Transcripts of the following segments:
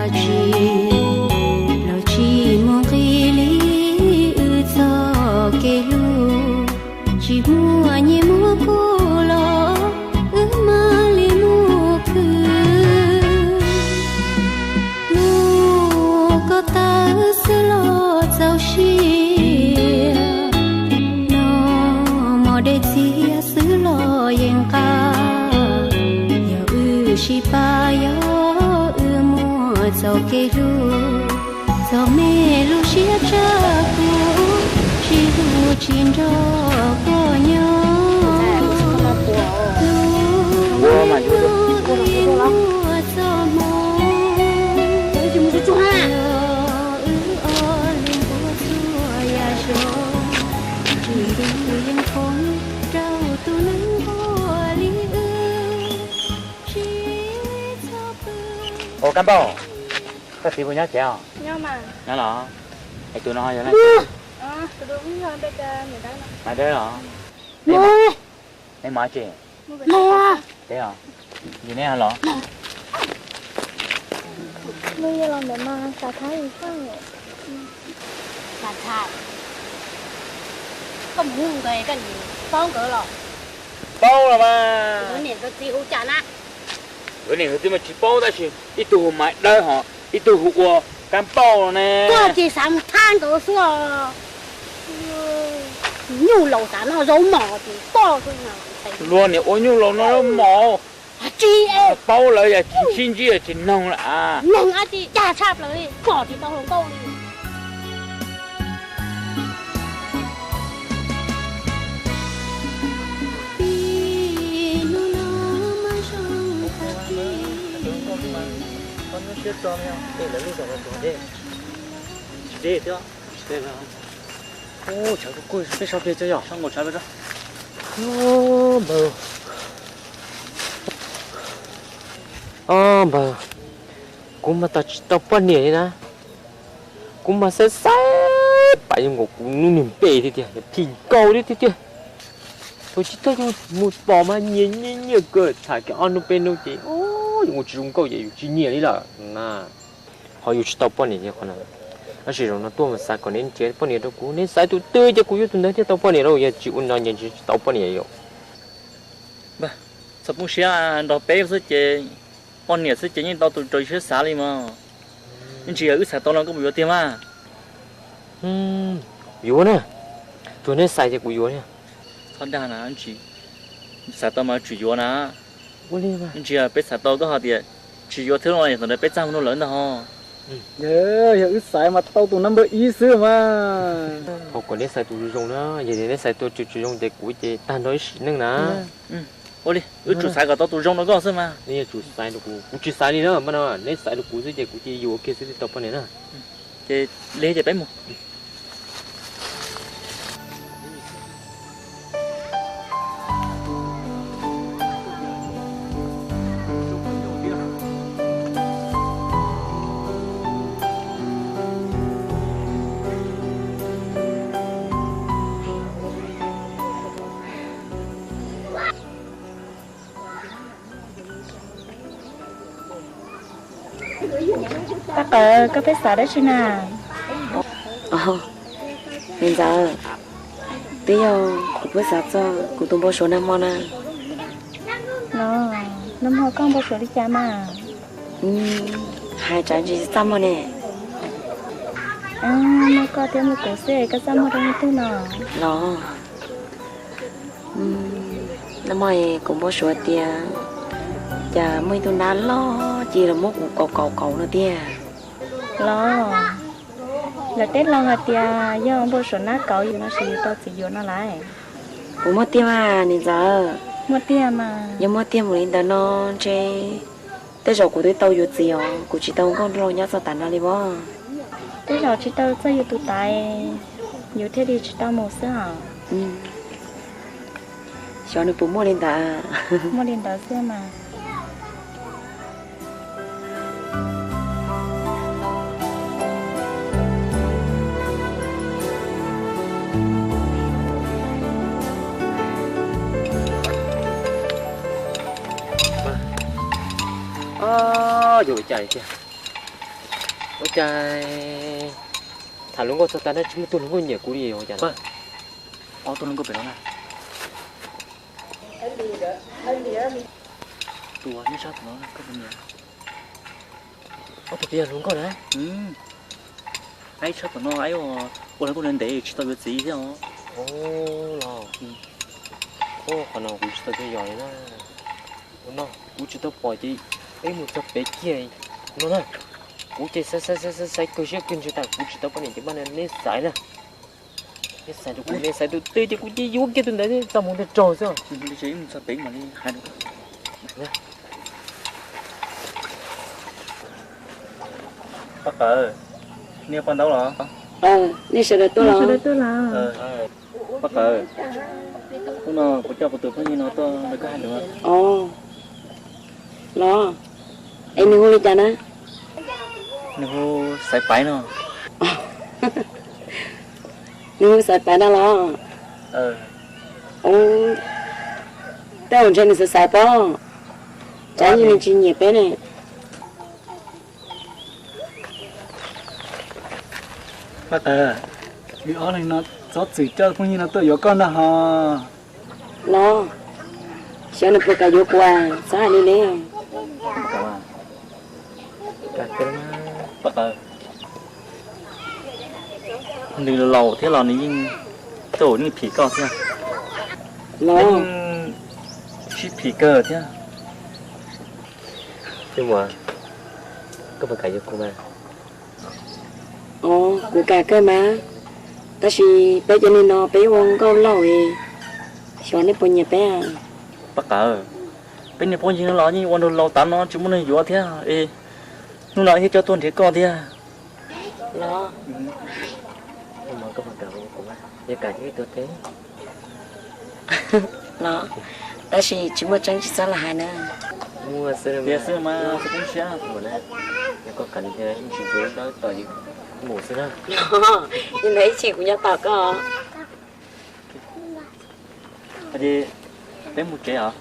Tsis los tsis muaj nqis li wb txoj kev hlub, tsis muaj nyiaj muaj kub los wb mam li mus khwv. Hlub koj tawv xwb los txaus siab, noj mov dej txias xwb los yeej nqa. Yog wb sib pab, yog wb muaj txoj kev hlub, txog me lub siab tsawg kuv tsis hlub tsis nrog koj nyob. Hlub ib muaj txoj hmoo, yog wb ob leeg puag txhua yam zog, tsis ntuj yeej foom rau tus neeg nquag li wb tsis txhob pw. Ua Kab Npauj, koj txiv puas nyob tsev os? Nyob los? Es tus no yog leej twg? Maiv Dawb los? Nej mov tsev? Teb os, yog nej los? Koj mus hu nkawd, koj paub nkawd los? Paub los mas. Nkawd niam nkawd txiv hu cas na? Nkawd niam nkawd txiv mas tsis paub tab sis ib tug hu Maiv Dawb hos ib tug hu ua Kab Npauj ne. Koj ces xav mus thab nkawd xwb os. Nyuj laus xav noj zaub mos ces koj xwb. Luag niam ua nyuj laus noj zaub mos. Tsis, paub lawm yog tsis sib ntsib tsis noog lawm. Noog dab tsi, cag tshaj plaws li, pom tsis tau hluas nkauj li. Ub, tshav kub kub, peb so pliag tso yom. Npawg, o npawg, kuv mas tau tsis tau poj niam li na. Kuv mas xav xav pam yuav nkaus kuv lub niag npe thiab tiag, phim nkaus li tiag tiag. Thaum chiv thawj mus pom mas nyiam nyiam nyiam kawg, tham kiag ob hnub peb hnub ces yuav nkaus tsis zoo nkauj ces yus tsis nyiam li lawm na. Ho yus tsis tau poj niam li qhov no. Tab sis zaum no tuaj mas xav kom neb nrhiav poj niam rau kuv, neb xaiv tus twg ces kuv yuav tus ntawd thiaj tau poj niam lauj, yog tsis ua no ces tsis tau poj niam li. Txhob poob siab, nrog peb xwb ces poj niam xwb ces yeej tau tus raws siab xav li mas. Ib ntsis yog wb xaiv tau no koj puas yuav tiag mas? Yuav na, tsuas neb xaiv ces kuv yuav thiab. Txhob dag na, ib ntsis xav tau mas tseem yuav na. Ib ntsis yog peb xav tau koj ho tias tsis yuav thiab no, thaum ntawd peb txaj muag rau lawv ntag ho. Yog wb xaiv mas tau tus number ib xwb mas. Thov kom neb xaiv tus zoo zoo na, yog tias neb xaiv tus tsis zoo ces kuv ces tag nrho ib sim neej na. Ua li, wb tsum xaiv kom tau tus zoo rau koj xwb mas. Neb yuav tsum xaiv rau kuv, kuv tsis xaiv li na, mas no neb xaiv rau kuv xwb ces kuv cia yuav kiag xwb thiaj tau poj niam na. Ces li ces peb mus. Paj Qawm, koj pheej xav dab tsi na? Niam ntxawm, twb yog kuv pheej xav txog kuv tus npau suav nag hmo na. Los, nag hmo koj npau suav li cas mas? Hais tsam ntsis txaj muag ne. Muaj koj thiab muaj kuv xwb, koj txaj muag rau leej twg no? Los, nag hmo kuv npau suav tias cas muaj ib tug nab loj cia li los muab kuv kaus kaus kaus no tiag. Los, lawv teb laus hais tias yog npau suav nab kaus yus no ces yus tau txiv yuav no lauj. Puas muaj tiag mas niam ntxawm? Muaj tiag mas. Yog muaj tiag mus li ntawd no ntshe tej zaum kuv twb tau yuav txiv os, kuv tsis tau nkauj nraug nyob txog tav no li os. Tej zaum tsis tau txog yus tus tais, yus thiaj li tsis tau mus xwb os. Xyov nws puas muaj li ntawd. Muaj li ntawd xwb mas. Yuav ua cas tiag? Ua cas tham hluas nkauj txog tas na tsis muaj tus hluas nkauj nyiam kuv li ua cas? Ob tug hluas nkauj pem no na. Tus nyob sab tom no koj puas nyiam? Ob tug pem yog hluas nkauj na. Aib tshaj tom no aib ua hluas nkauj ntev ntev tsis tau yuav txiv thiab os. Los, qhov no kuv tsis tau cov yos li na. Ua no kuv tsis tau pom ces peb mus txog pem kiag no na. Kuv ces xaiv xaiv xaiv xaiv kawg siab kawg ntsws tas kuv tsis tau poj niam ces maj neb xaiv na. Neb xaiv rau kuv, neb xaiv tus twg ces kuv cia yuav kiag tus ntawd txaj muag nrog raug xwb. Paj Qawm, nej poj ntaub los? Nej sawv daws tuaj los? Paj Qawm, hnub no kuv coj kuv tus phooj ywg no tuaj nrog koj hais lus. Los, es nws hu li cas na? Nws hu Xaiv Paiv no. Nws hu Xaiv Paiv no los? Tej zaum ntshe nws xaiv xaiv pob, tsam ib nws tsis nyiam peb ne. Paj Qawm, wb ob leeg no txhob txwm coj phooj ywg no tuaj yuav koj ntag ho. Los, xyov nws puas kam yuav kuv, txhob hais li ne. Paj Qawm, nws laus thiab los nws yeej, tej zaum yeej phim koj thiab. Los, sib phim kawg thiab. Koj puas kam yuav kuv mas? Kuv kam kawg mas, tab sis peb cov neeg no peb ua nkauj laug es, xyov nej puas nyiam peb. Paj Qawm, peb niag phooj ywg no los yeej ua nraug laus tav no tsis muaj neeg yuav thiab es, hnub no thiaj coj tuaj nrhiav koj thiab. Los, los, tab sis tsis muaj tseeb tsis txhob los hais na. Tias xwb mas, koj kam tsis mus xwb na. Li ntawd ib chim kuv nyob tos koj. Peb mus tsev os.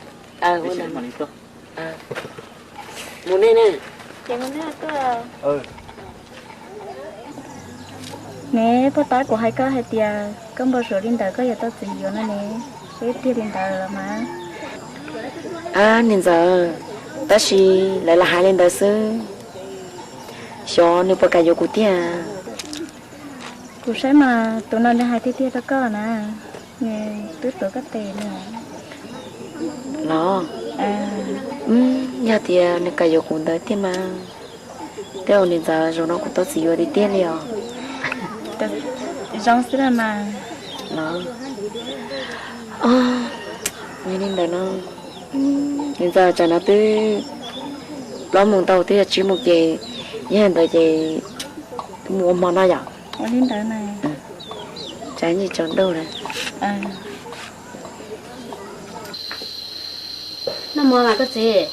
Mus nej na. Ne, puag ta kuv hais koj hais tias koj npau suav li ntawd koj yuav tau txiv yuav no ne, seb tiag li ntawd los mas. Ab niag ntxawm, tab sis lawv lam hais li ntawd xwb, xyov nws puas kam yuav kuv tiag. Kuv saib mas tus no nws hais tiag tiag rau koj na, nws twb tuav koj tes na. Los, yog tias nws kam yuav kuv ntawd tiag mas, tej zaum niam ntxawm zaum no kuv tau txiv yuav tiag tiag li os. Zoo xwb mas. Los, yog li ntawd no, niam ntxawm tsam no twb plaub moos tau twb yog tsib moos ces, yog ntawd ces mus ua hmo no yom. Ua li ntawd na. Tsam ntsis tsaus ntuj na. Noj mov mas koj txiv.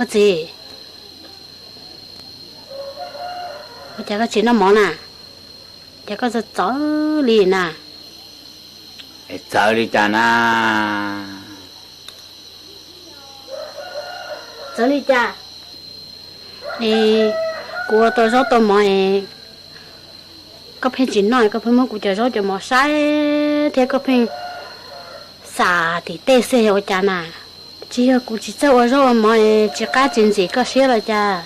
Koj txiv, ua cas koj tsis noj mov na? Cas koj txawv txawv li na? Es txawv li cas na? Txawv li cas? Es kuv ua tau zaub tau mov es koj pheej tsis noj, koj pheej muab kuv cov zaub cov mov saib thiab koj pheej xam tim tej xwb yog ua cas na? Tsis yog kuv tsis txawj ua zaub ua mov es tsis qab tsis ntxim koj siab los cas?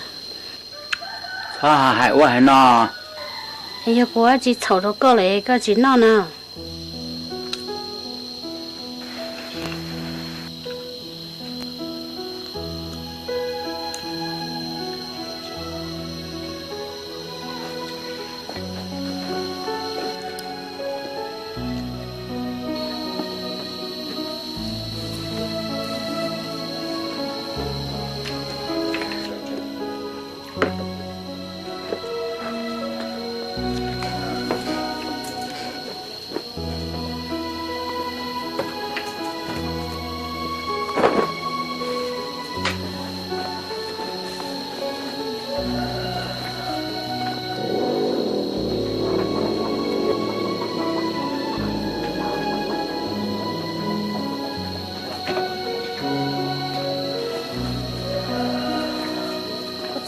Txhob hais ua hais no. Es yog kuv ua tsis txhaum rau koj lawm es koj tsis noj na.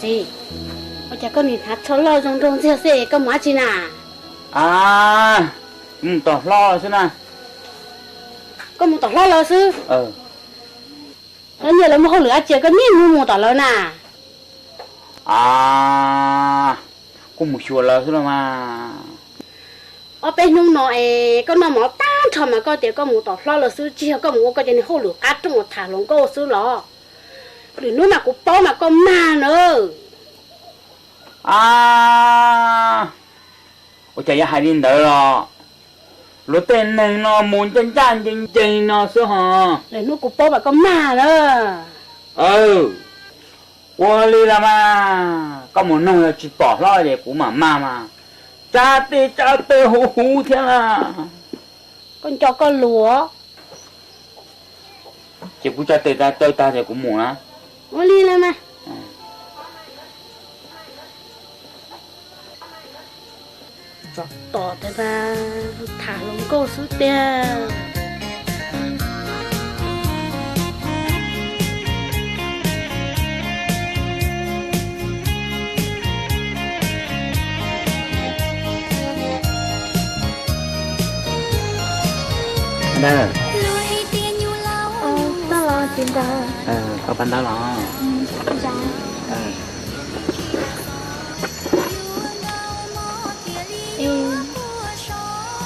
Ua cas koj nim hnav tsho loj zoo nraug ntxiag xwb, koj mus dab tsi na? A, kuv mus tom hlob los xwb na. Koj mus tom hlob los xwb? Lawv nyiam lawv muaj hauj lwm dab tsi koj niaj hnub mus tom lawv na? A, kuv mus xyuas lawv xwb los mas. Ob peb hnub no es koj noj mov tag nrho mas koj tias koj mus tom hlob los xwb, tsis yog koj mus ua koj cov niag hauj lwm qab rooj uas tham hluas nkauj xwb los? Lwm hnub mas kuv paub mas koj mag na. A, ua cas yuav hais li ntawd los? Luag tej neeg no mus ncaj ncaj ncees ncees no xwb hos. Lwm hnub kuv paub mas koj mag na. Ua li los mas, koj mus noog yog tsis pom hlob ces kuv mam mag mas. Tsa tes tsa taw huv huv thiab na. Koj nco koj lus. Ces kuv tsa tes tsa taw tag ces kuv mus na. Ua li los mas. Tom tes mas tham hluas nkauj xwb tiag. Ntawd. Koj los txiv ntxawm. Koj pab ntawd los.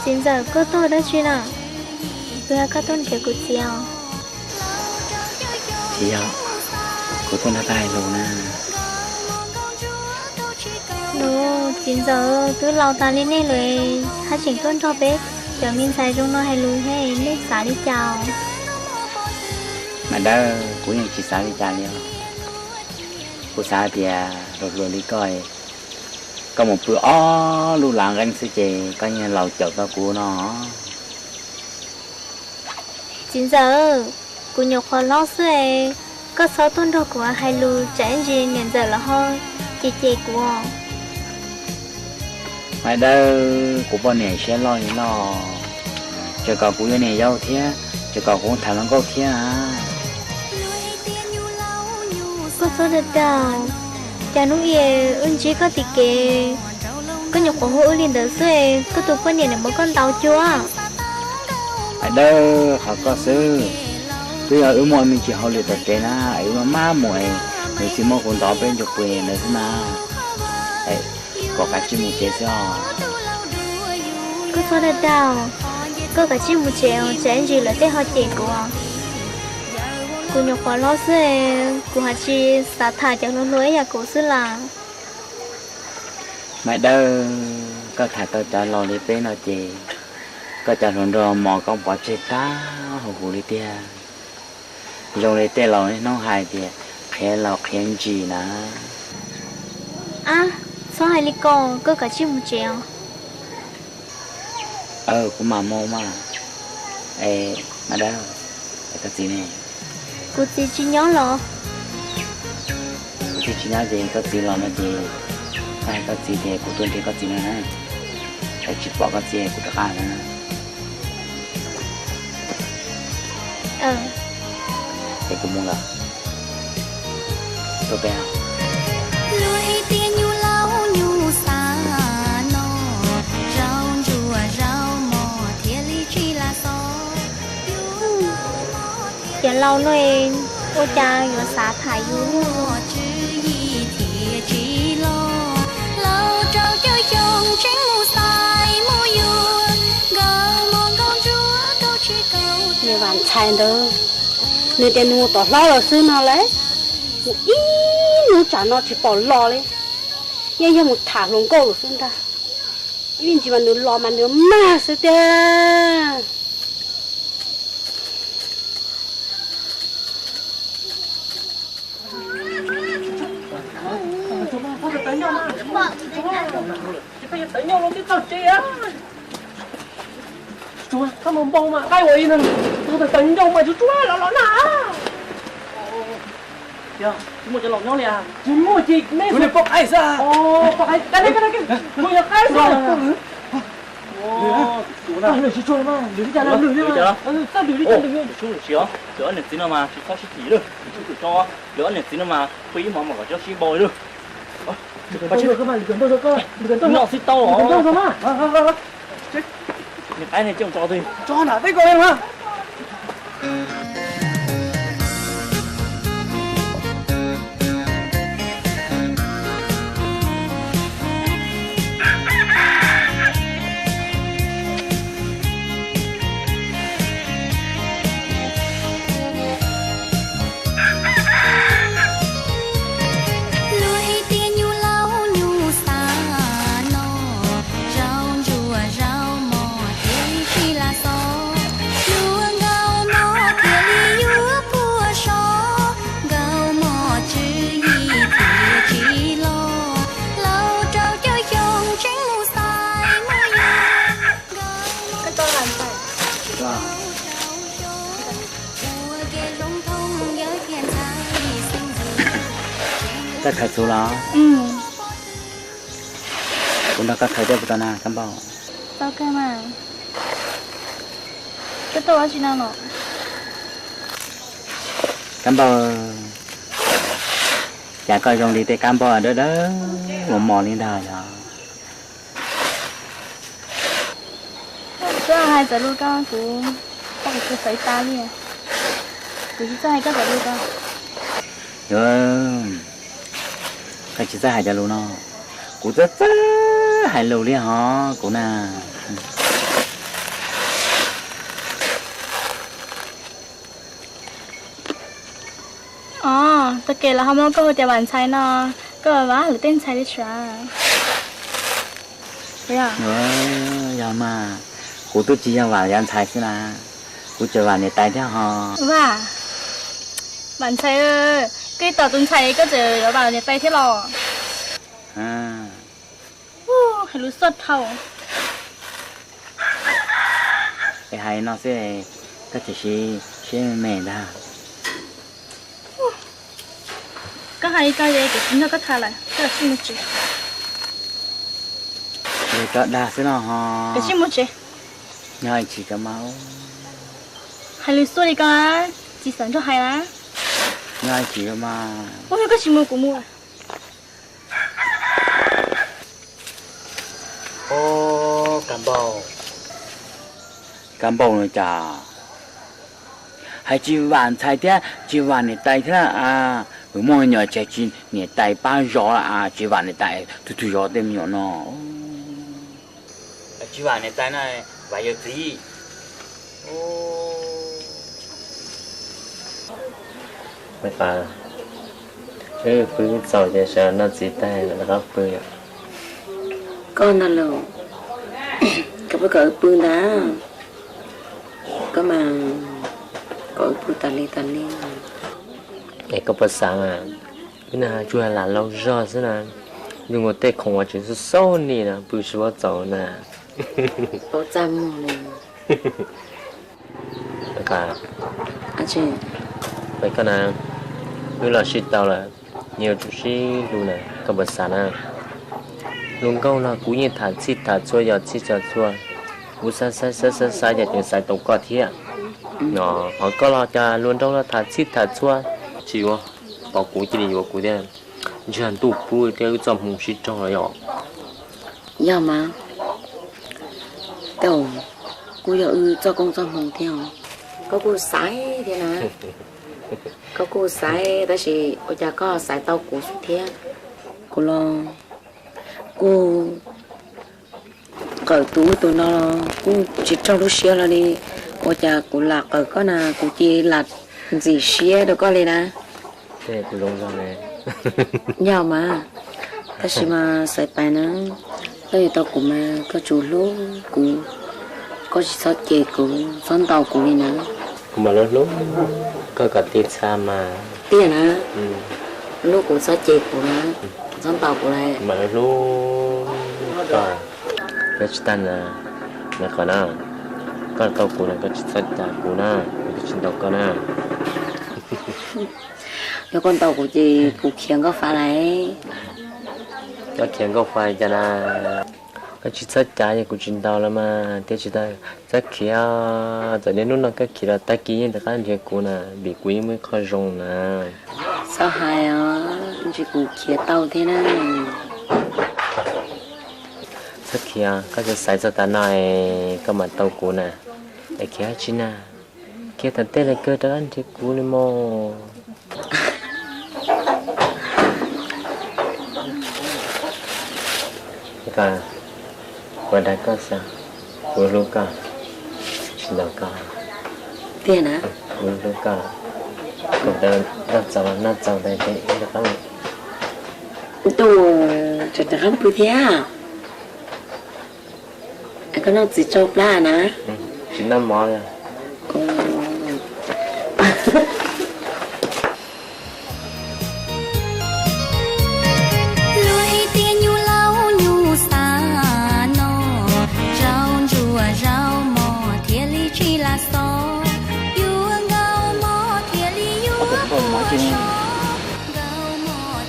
Txiv ntxawm, koj tuaj dab tsi na? Puas yog koj tuaj nrhiav kuv txiv os? Tsis yog, kuv tuaj nrog koj hais lus na. Txiv ntxawm, twb laus tas li nej lawm, haj tseem tuaj nrog peb cov me ntxhais zoo no hais lus thiab, nej xav li cas? Mas Dawb, kuv yeej tsis xav li cas li os. Kuv xav tias hluas hluas li koj, koj mus pw ob lub lav nqeeb xwb ces koj yeej laus caum tau kuv no. Txiv ntxawm, kuv nyuam qhuav hlob xwb es, koj txhob tuaj nrog kuv hais lus tsam ib ntsis niam ntxawm lawv ho cem cem kuv os. Mas Dawb, kuv poj niam siab loj li loj, tseem kom kuv yuav niam yau thiab, tseem kom kuv tham hluas nkauj thiab. Koj txhob dag dag, cas hnub ib wb ntsib koj tim kev, koj nyuam qhuav hu wb li ntawd xwb es koj tus poj niam nws muab koj ntaus cuag. Mas Dawb, qhov koj xwb, twb yog wb muaj me ntsis hauj lwm tom tsev na, es wb maj maj mus es nws txiv muab kuv ntov peb ntsuag pw ntawd xwb na. Koj kav tsij mus tsev xwb os. Koj txhob dag dag, koj kav tsij mus tsev os, tsam ib ntsis lawv tej ho cem kuv. Kuv nyuam qhuav hlob xwb, kuv ho tsis xav tham cov hluas hluas ib yam kuv xwb las. Mas Dawb, koj tham tau cov laus li peb no ces koj cov hluas nraug mos koj pov tseg tag huv huv li tiag. Zoo li tej laus niaj hnub hais tias qhiav laus qhiav ntsis na. Ab, txhob hais li ko, koj kav tsij mus tsev os. Kuv mam mus mas. Es Mas Dawb, koj txiv ne? Kuv txiv tsis nyob los? Kuv txiv tsis nyob ces koj txiv los no ces koj hais koj txiv tias kuv tuaj nrhiav koj txiv no na. Es tsis pom koj txiv kuv rov qab na. Es kuv mus lawm. Tuaj peb. Luag hais tias nyuj laus nyuj xav no, zaub ntsuag zaub mos thiaj li tsis lam xo. Cov laus no ua cas yuav xav tham yus luaj. Tswv yim thiaj tsis los, laus rau caum xyoo tseem mus xaiv mus yuav, nkauj mos nkauj ntsuab kaum tsib kaum. Niam Vam Ntxhais ntawd, nws tias nws mus tom hlob los xwb no lauj, mus ib hnub tsam no tsis pom los li, yeej yog mus tham hluas nkauj lawm xwb ntag. Ib ntsis mas nws los mas nws mag xwb tiag. Tsuas, koj mus npau mas qaij ua ib no, tawv ncauj mas tsuas tsuas los los na. Tsis muaj cov laus nyob li, tsis muaj ces nej poj qaib xwb. Poj qaib, muaj yog qaib xwb. Lwm tsis tsuag mas lwm li cas lwm li, txawj lwm li cas lwm. Lwm ob niam txiv no mas tsis txhob sib phim lawm, lwm ob niam txiv no mas pw ib hmos mas kom tsob sib npau lawm. Noj xib tau los. Nws qaib ne coj tso twg. Tso nram teb ko li mas. Luag hais tias nyuj laus nyuj xav no, zaum ntsuag zaum mos ces tsis lam xov. Luag nkauj no thiaj li yuav puag so, nkauj mos tswv yim thiaj tsis los. Laus rau caum xyoo tseem mus xaiv mus yug, nkauj mos tswv yim rau xyoo, ua ke zoo thooj yawg thiab ntxhais xeeb ntxwv. Koj khaws txhuv los? Kuv nrog koj khaws thiab puas tau na Kab Npauj? Tau kawg mas. Koj tuaj ua tsi no los? Kab Npauj, cas koj zoo li tej kab npauj dawb dawb mos mos li ntag yog? Koj hais cov lus ko kuv, koj kuv xav tas li. Kuv tsis txawj hais koj cov lus ko. Koj tsis txawj hais cov lus no, kuv txawj txawj hais lus li hos kuv na. Os, tag kis los ho muab koj hu tias Vam Ntxhais no, koj vam lawv tej ntxhais li tsav. Yog mas, kuv twb tsis yog vam yog ntxhais xwb na, kuv tseem vam niam tais thiab ho. Vam, Vam Ntxhais, koj ib tog tus ntxhais koj tseem yuav vam niam tais thiab los? Hais lus xoj dhau. Es hais no xwb, koj tseem siab me me ntag. Koj hais li ko ces kuv tsis nrog koj tham lawm, koj sim mus tsev. Koj dag xwb no ho. Koj sim mus tsev. Nyob ib tsis ko mas. Hais lus xoj li ko, tsis xav nrog hais na. Nyob ib tsis ko mas. Ua koj tsis mus kuv mus. Kab Npauj, Kab Npauj no cas hais tsis vam ntxhais thiab tsis vam niam tais thiab a. Wb muaj nyuam tseg tsis niam tais pab zov a, tsis vam niam tais, tus twg zov tej me nyuam no. Tsis vam niam tais no, vam yawg txiv. Pw txaus ces sawv noj txiv taig rov qab pw. Koj ntag los, koj pheej kom wb pw ntag, koj mas kom wb pw tas li tas li. Es koj puas xav mas, wb na tsuas lam laus zog xwb na, zoo nkaus tej khoom uas tseem xub xub ni no pw tsis paub txaus na. Paub txaj muag li. Koj na, wb los sib tau lawm, yuav tsum sib hlub na, koj puas xav na? Luag nkauj los kuv yeej tham txhij tham txhua yog txhij yog txhua, kuv xav xav xav xav xav yog tseem xaiv tau koj thiab. No, ho koj los cas luag nraug los tham txhij tham txhua, tsis ua, pom kuv cia li yuav kuv thiab. Ntshe ntuj pub thiab wb txoj hmoo sib raug los yog. Yog mas, kuj yog wb txoj koob txoj hmoo thiab os. Koj kuj xaiv thiab na, koj kuj xaiv tab sis ua cas koj xaiv tau kuv xwb thiab? Kuv los kuj qawm tus ub tus no los kuj tsis raug lub siab los li, ua cas kuv lam qawm koj na kuv cia li lam ntxim siab rau koj li na. Yog mas, tab sis mas Xaiv Pais na, koj yuav tau kuv mas koj tsum hlub kuv, koj tsis txhob cem kuv, txhob ntaus kuv li na. Kuv mam li hlub koj kom tij txha mas. Tiag na, hlub kuv txhob cem kuv na, txhob ntaus kuv li. Kuv mam li hlub koj, koj tsis tag na, qhov na, koj tau kuv na koj tsis txhob cem kuv na, kuv twb tsis ntaus koj na. Yog koj ntaus kuv ces kuv khiav nkauj fa lawm. Koj khiav nkauj fa cas na? Koj tsis txhob cav, yog kuv tsis ntaus los mas thiaj tsis tau, txhob khiav. Txawm niaj hnub no koj khiav los tag kis yeej rov qab nrhiav kuv na, vim kuv yeej muaj ib qho zoo na. Txhob hais os, ntshe kuv khiav tau thiab na. Txhob khiav, koj txawm xaiv txog tav no es koj mam tau kuv na. Es khiav dab tsi na? Khiav thaum tej li kawg rov qab nrhiav kuv li mog. Kuv dag koj xwb, kuv hlub koj, tsis ntaus koj. Tiag na? Kuv hlub koj, kuv noj txaus noj txaus ntawd ces ib rov qab. Tus, tseem rov qab pw thiab. Koj noj txiv tsau plab na? Tsis noj mov. Luag hais tias nyuj laus nyuj xav no, zaum ntsuag zaum mos thiaj li tsis lam xo, yuav nkaus mos thiaj li yuav puas so, nkaus mos tswv yim thiaj tsis los.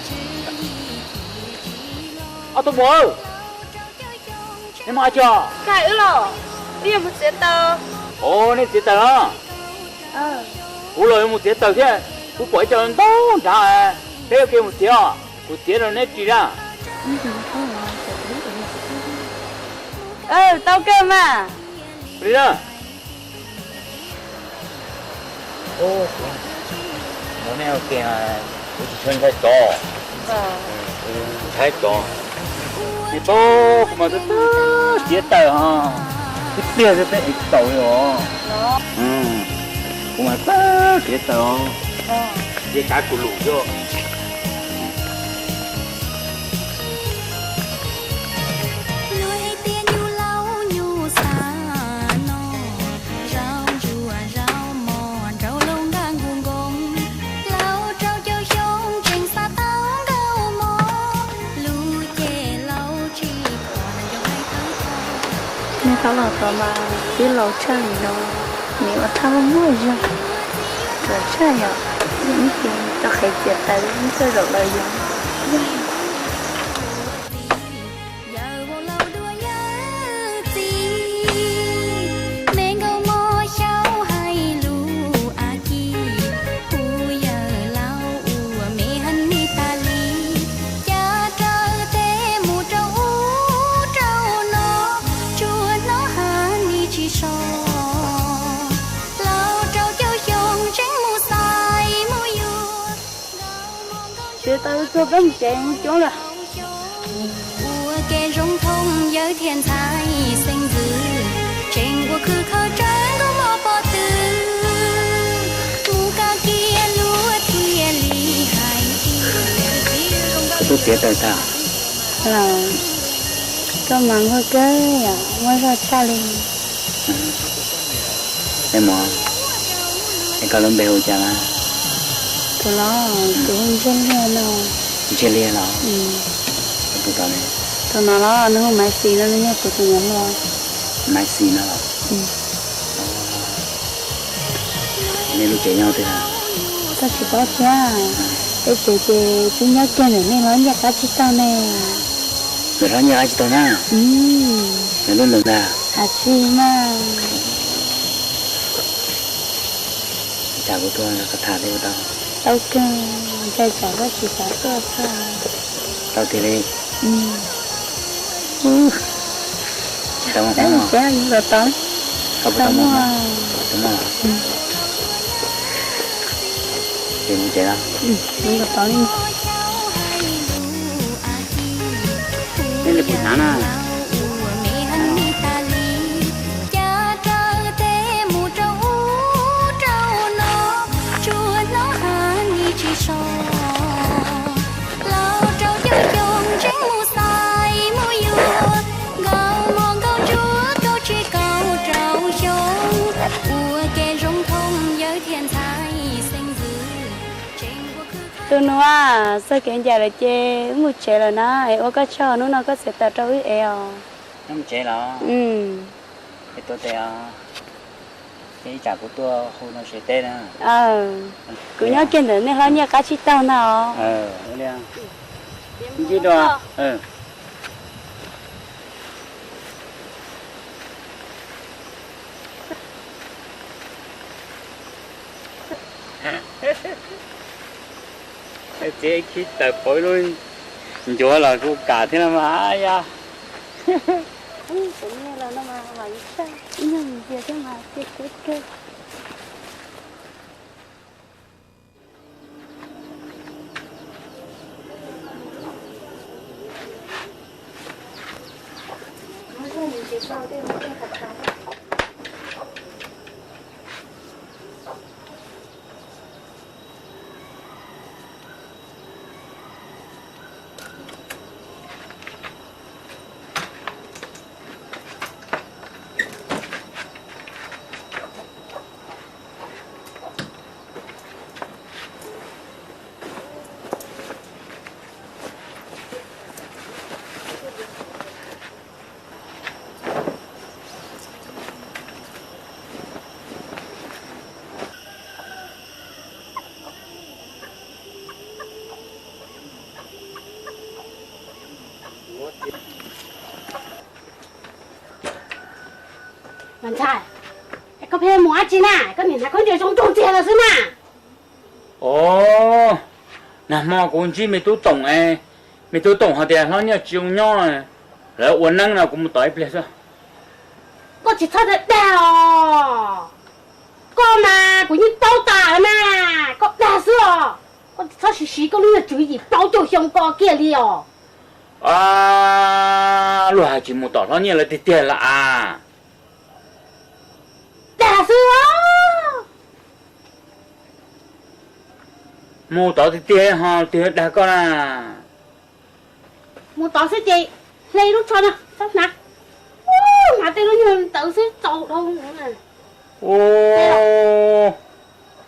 Ob tug muam, nej mus dab tsi os? Wb los, wb yuav mus txiav taws. Os, nej txiav taws los? Kuv los yuav mus txiav taws thiab, kuv pom ib co ntau nrad, peb ua ke mus txiav os, kuv txiav rau neb ris na. Tau kawg mas. Li na. Mus nej ua ke, kuv tsis tshua ntshai tsov. Kuv ntshai tsov. Niam paub kuv mas txawj txiav taws ho, ib pliag xwb peb ev tsis taus li os. Kuv mas txawj txiav taws os. Ces kav kuv lus xwb. Luag hais tias nyuj laus nyuj xav no, zaum ntsuag zaum mos nraug laus nkag nkuj nkoos, laus rau caum xyoo tseem xav tau nkaus mos, lub cev laus tsis kho nco hais thawj txog. Nej tau los tod mas twb laus tshaj li no, nws ua thaj muaj muaj zog, ruam tshaj yom, ib ces rau qhev txiav taws ib txoj zaum los yog. Yawm vauv laus dua yawm txiv, me nkauj mos xyaum hais lus a ci, kuv yawm laus ua me heev li tas li, cas raws tes mus rau ub rau no, tsuas hnov hais li tsis so. Laus rau caum xyoo tseem mus xaiv mus yuav. Txiav taws txog peb mus tsev mus coob lawm. Ua ke zoo thooj yawg thiab ntxhais xeeb ntxwv, tseem ua khwv kho tsawv nkauj mos pov tw, mus koj kiag luag thiaj li hais tias. Koj twb txiav taws tag? Koj mas nquag kawg yom, muaj zog tshaj li. Es muam, es koj lub npe hu cas na? Kuv los, kuv hu Ntshiab Liag no. Ntshiab Liag los? Tus tod ne? Tus no los nws hu Maiv Xis no, nws yog kuv tus nyuam hluas. Maiv Xis no los? Nej lub tsev nyob twg na? Koj tsis paub thiab. Peb tsev ces twb nyob kiag ntawm nej hlob Nyiaj qab tsib taug ne. Ntawm hlob Nyiaj qab tsib taug na? Nws lub ntawd ntag. Ab tsi mas. Ib tsam kuv tuaj koj tham thiab tau. Tau kawg, ntshai tsam koj tsis xav tuaj xwb. Tau tiag li. Tau mog, tau mog. Koj puas tau mog? Tau mog. Ces mus tsev na. Nej li kuv hnav na. Tus nus, txog kev ncaim lawm ces wb mus tsev lawm na, es ua koj tsaug hnub no koj txiav taws rau wb ev os. Wb mus tsev los? Es tuav tes os, ces ib tsam kuv tuaj hu no sawv teb na. Kuv nyob kiag ntawm nej hlob Nyiaj qab tsib taug ntag os. Ntsib dua. Txiav khib taws pauv ib lub, Ncuav los kuj kam thiab no mas ya. Kuv niag los no mas vam ib tag, ib nyuag ntsia thiab mas cia kub kawg. Mas ntshai, koj pheej mus dab tsi na? Koj niam hnav khaub ncaws zoo nraug ntxiag los xwb na. Os, nag hmo kuv ntsib me tub Toom es, me tub Toom hais tias Hlob Nyiaj tsis zoo nyob, lawv ua neeb no kuv mus tos ib pliag xwb. Koj tsis txhob dag os. Koj mas kuv yeej paub tas lawm na. Koj dag xwb os. Koj tsis txhob siv siv koj lub nyuag tswv yim plaub caug xyoo ko kiag li os. Luag hais tsis mus tom Hlob Nyiaj lawv tiag tiag lawm as. Dag xwb os. Mus tod tiag tiag ho twg dag koj na. Mus tod xwb ces hle lub tsho no txhob hnav. Hnav tej lub nyuag ntawd xwb txaus dhau.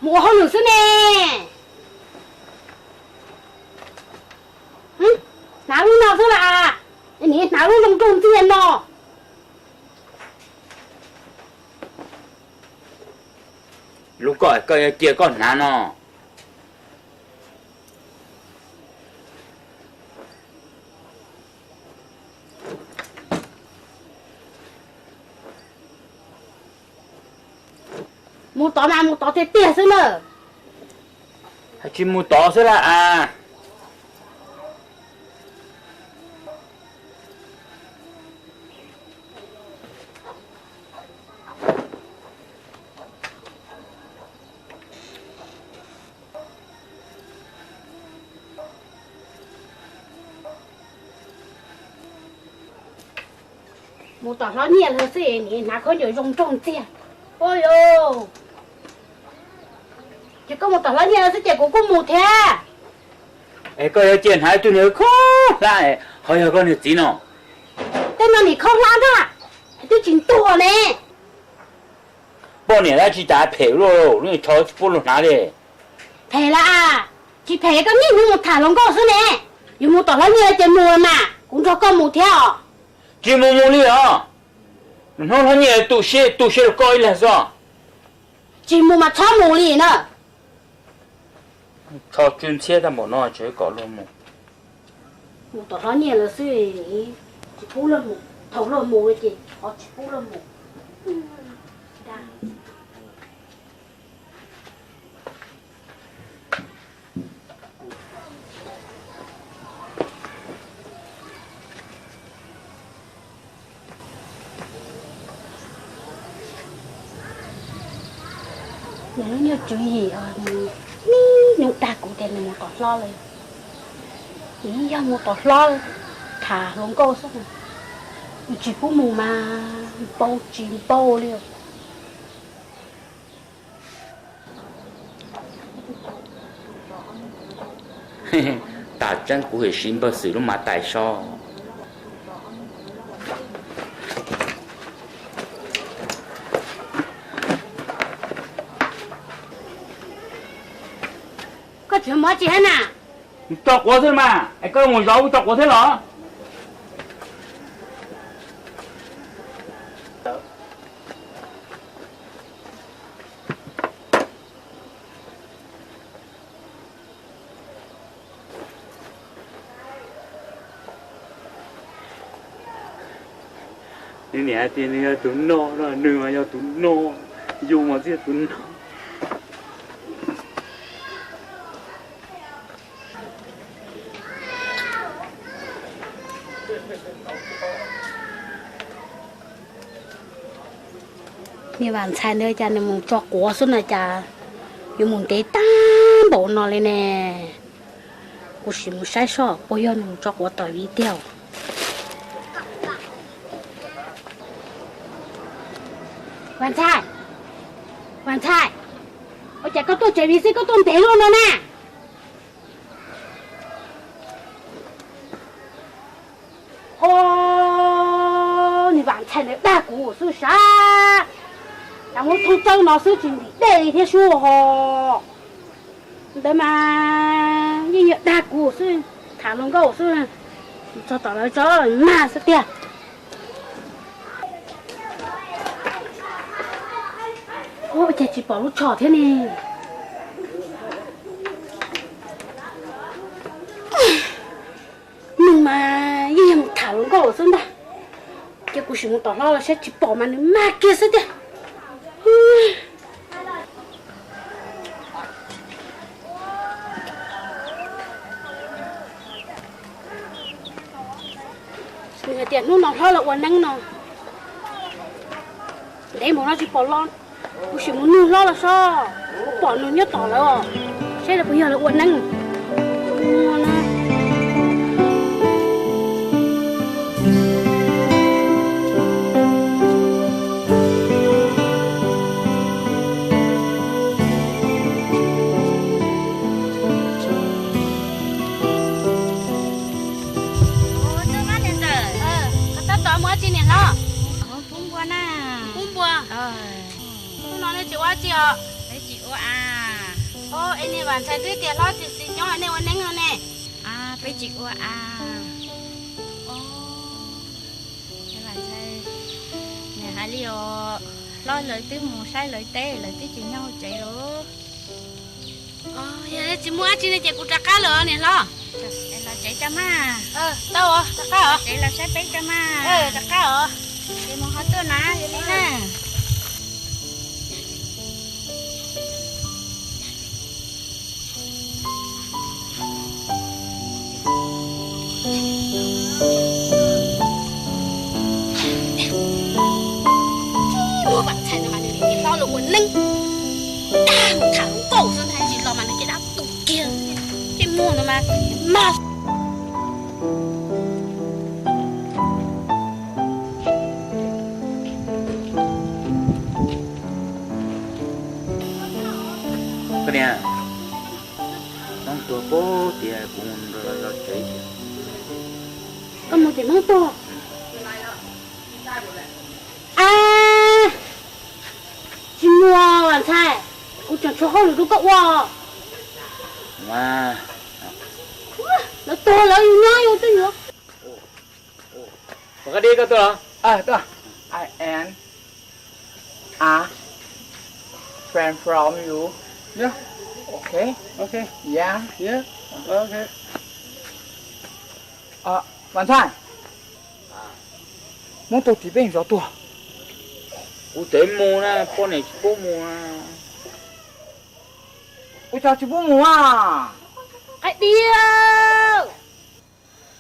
Mus ua hauj lwm xwb ne. Hnav lub no xwb las, nim hnav lub zoo nraug ntxiag no. Lub koj koj yuav cia koj hnav no. Mus tod mas mus tod tiag tiag xwb na. Tsis mus tod xwb las as. Mus tom Hlob Nyiaj lawv xwb nim hnav khaub ncaws zoo nraug ntxiag. Ua li, ces koj mus tom Hlob Nyiaj lawv xwb ces kuv kuj mus thiab. Es koj yuav cia hnav ib tug niag khaub hlab ho yog koj niag txiv no? Tej no nim khaub hlab ntag, twb tsis ntuag ne. Poj niam dab tsi cas phem luaj, lub tsho tsis pub luag hnav li. Phem las, tsis phem koj niaj hnub mus tham hluas nkauj xwb ne. Yuav mus tom Hlob Nyiaj ces mus mas kuv nrog koj mus thiab os. Tsis mus mus li os. Hnub Hlob Nyiaj tu siab tu siab rau koj ib leeg xwb. Tsis mus mas txhob mus li na. Tsho tsw ntxhiab tag npaum no tseem kom luag mus. Mus tom Hlob Nyiaj lawv xwb, tsis pub luag mus, thaum luag mus ces ho tsis pub luag mus. Nws lub nyuag tswv yim, nws niaj hnub dag kuv tias nws mus tom hlob lawm. Nws yog mus tom hlob tham hluas nkauj xwb, nws tsis pub mus mas npau tsis npau li. Tas tseeb kuv hwm siv npawg Xwm lub mav tais so. Koj tsis mus dab tsi thiab na? Mus tso quav xwb mas, es koj mus zov kuv tso quav thiab los? Nws niam hais tias nws yog tus no no, nws mas yog tus no, yus mas twb yog tus no. Niag Vam Ntxhais ntawd cas nws mus tso quav xwb no cas yuav mus ntev tag npaum no li ne. Kuv sim mus saib seb puas yog nws mus tso quav tom viv tiag. Vam Ntxhais, Vam Ntxhais, ua cas koj tuaj tsev viv xwb koj tuaj ntev luaj no na? Ov, niag Vam Ntxhais ntawd dag kuv xwb sav, cas muab thoob tsawb no xwb tsis ntim dej li thiab sub ho. Ntawd mas yeej yog dag kuv xwb, tham hluas nkauj xwb, txog tom lawv tso mag xwb tiag. Ov, cas tsis pom lub tsho thiab ne? Nws mas yeej yog mus tham hluas nkauj xwb ntag. Cia kuv sim mus tom hlob los saib tsis pom mas nws mag kiag xwb tiag. Nws hais tias hnub no hlob los ua neeb no, ntev npaum no tsis pom los, kuv sim mus nug hlob los sob, kuv pom nws nyob tom lawv os, saib lawv puas yog lawv ua neeb. Koj tab tom mus dab tsi niam hlob? Pub npua na. Pub npua. Hnub no nej tsis ua dab tsi os? Peb tsis ua a. Ov, es niag Vam Ntxhais twb tias hlob tsis tsis nyob nej ua neeb no ne. Peb tsis ua a. Vam Ntxhais, nws hais li os, hlob lawv twb mus saib lawv teb lawv twb tsis nyob hauv tsev lawm. Yog tsis muaj dab tsi ne ces kuv rov qab lawm niam hlob. Los tsev tso mas. Tau, rov qab os. Tsev los saib peb tso mas. Rov qab os. Ces mus ho tuaj na, yog li na. Muab Vam Ntxhais no mas nws li hlob los ua neeb, dag mus tham hluas nkauj xwb ntag, tsis los mas nws caj dab tu kiag, tej muag no mas mag. Koj niam, Hmoob tuag puag tias kuv mus nrog lawv zov tsev tiag. Koj mus ces Hmoob tuag. A, tsis muaj, Vam Ntxhais, kuv tseem tshuav hauj lwm rau koj ua. Lawv tuag lawv yus nyob yus twb yuav. Ua koj dib koj tuaj los? I am a friend from you. Yeah. Okay. Okay. Yeah. Yeah. Okay. Vam Ntxhais, Hmoob tuag tim peb zov tuag. Kuv tseem mus na, poj niam tsis pub mus na. Ua cas tsis pub mus a? Hais tias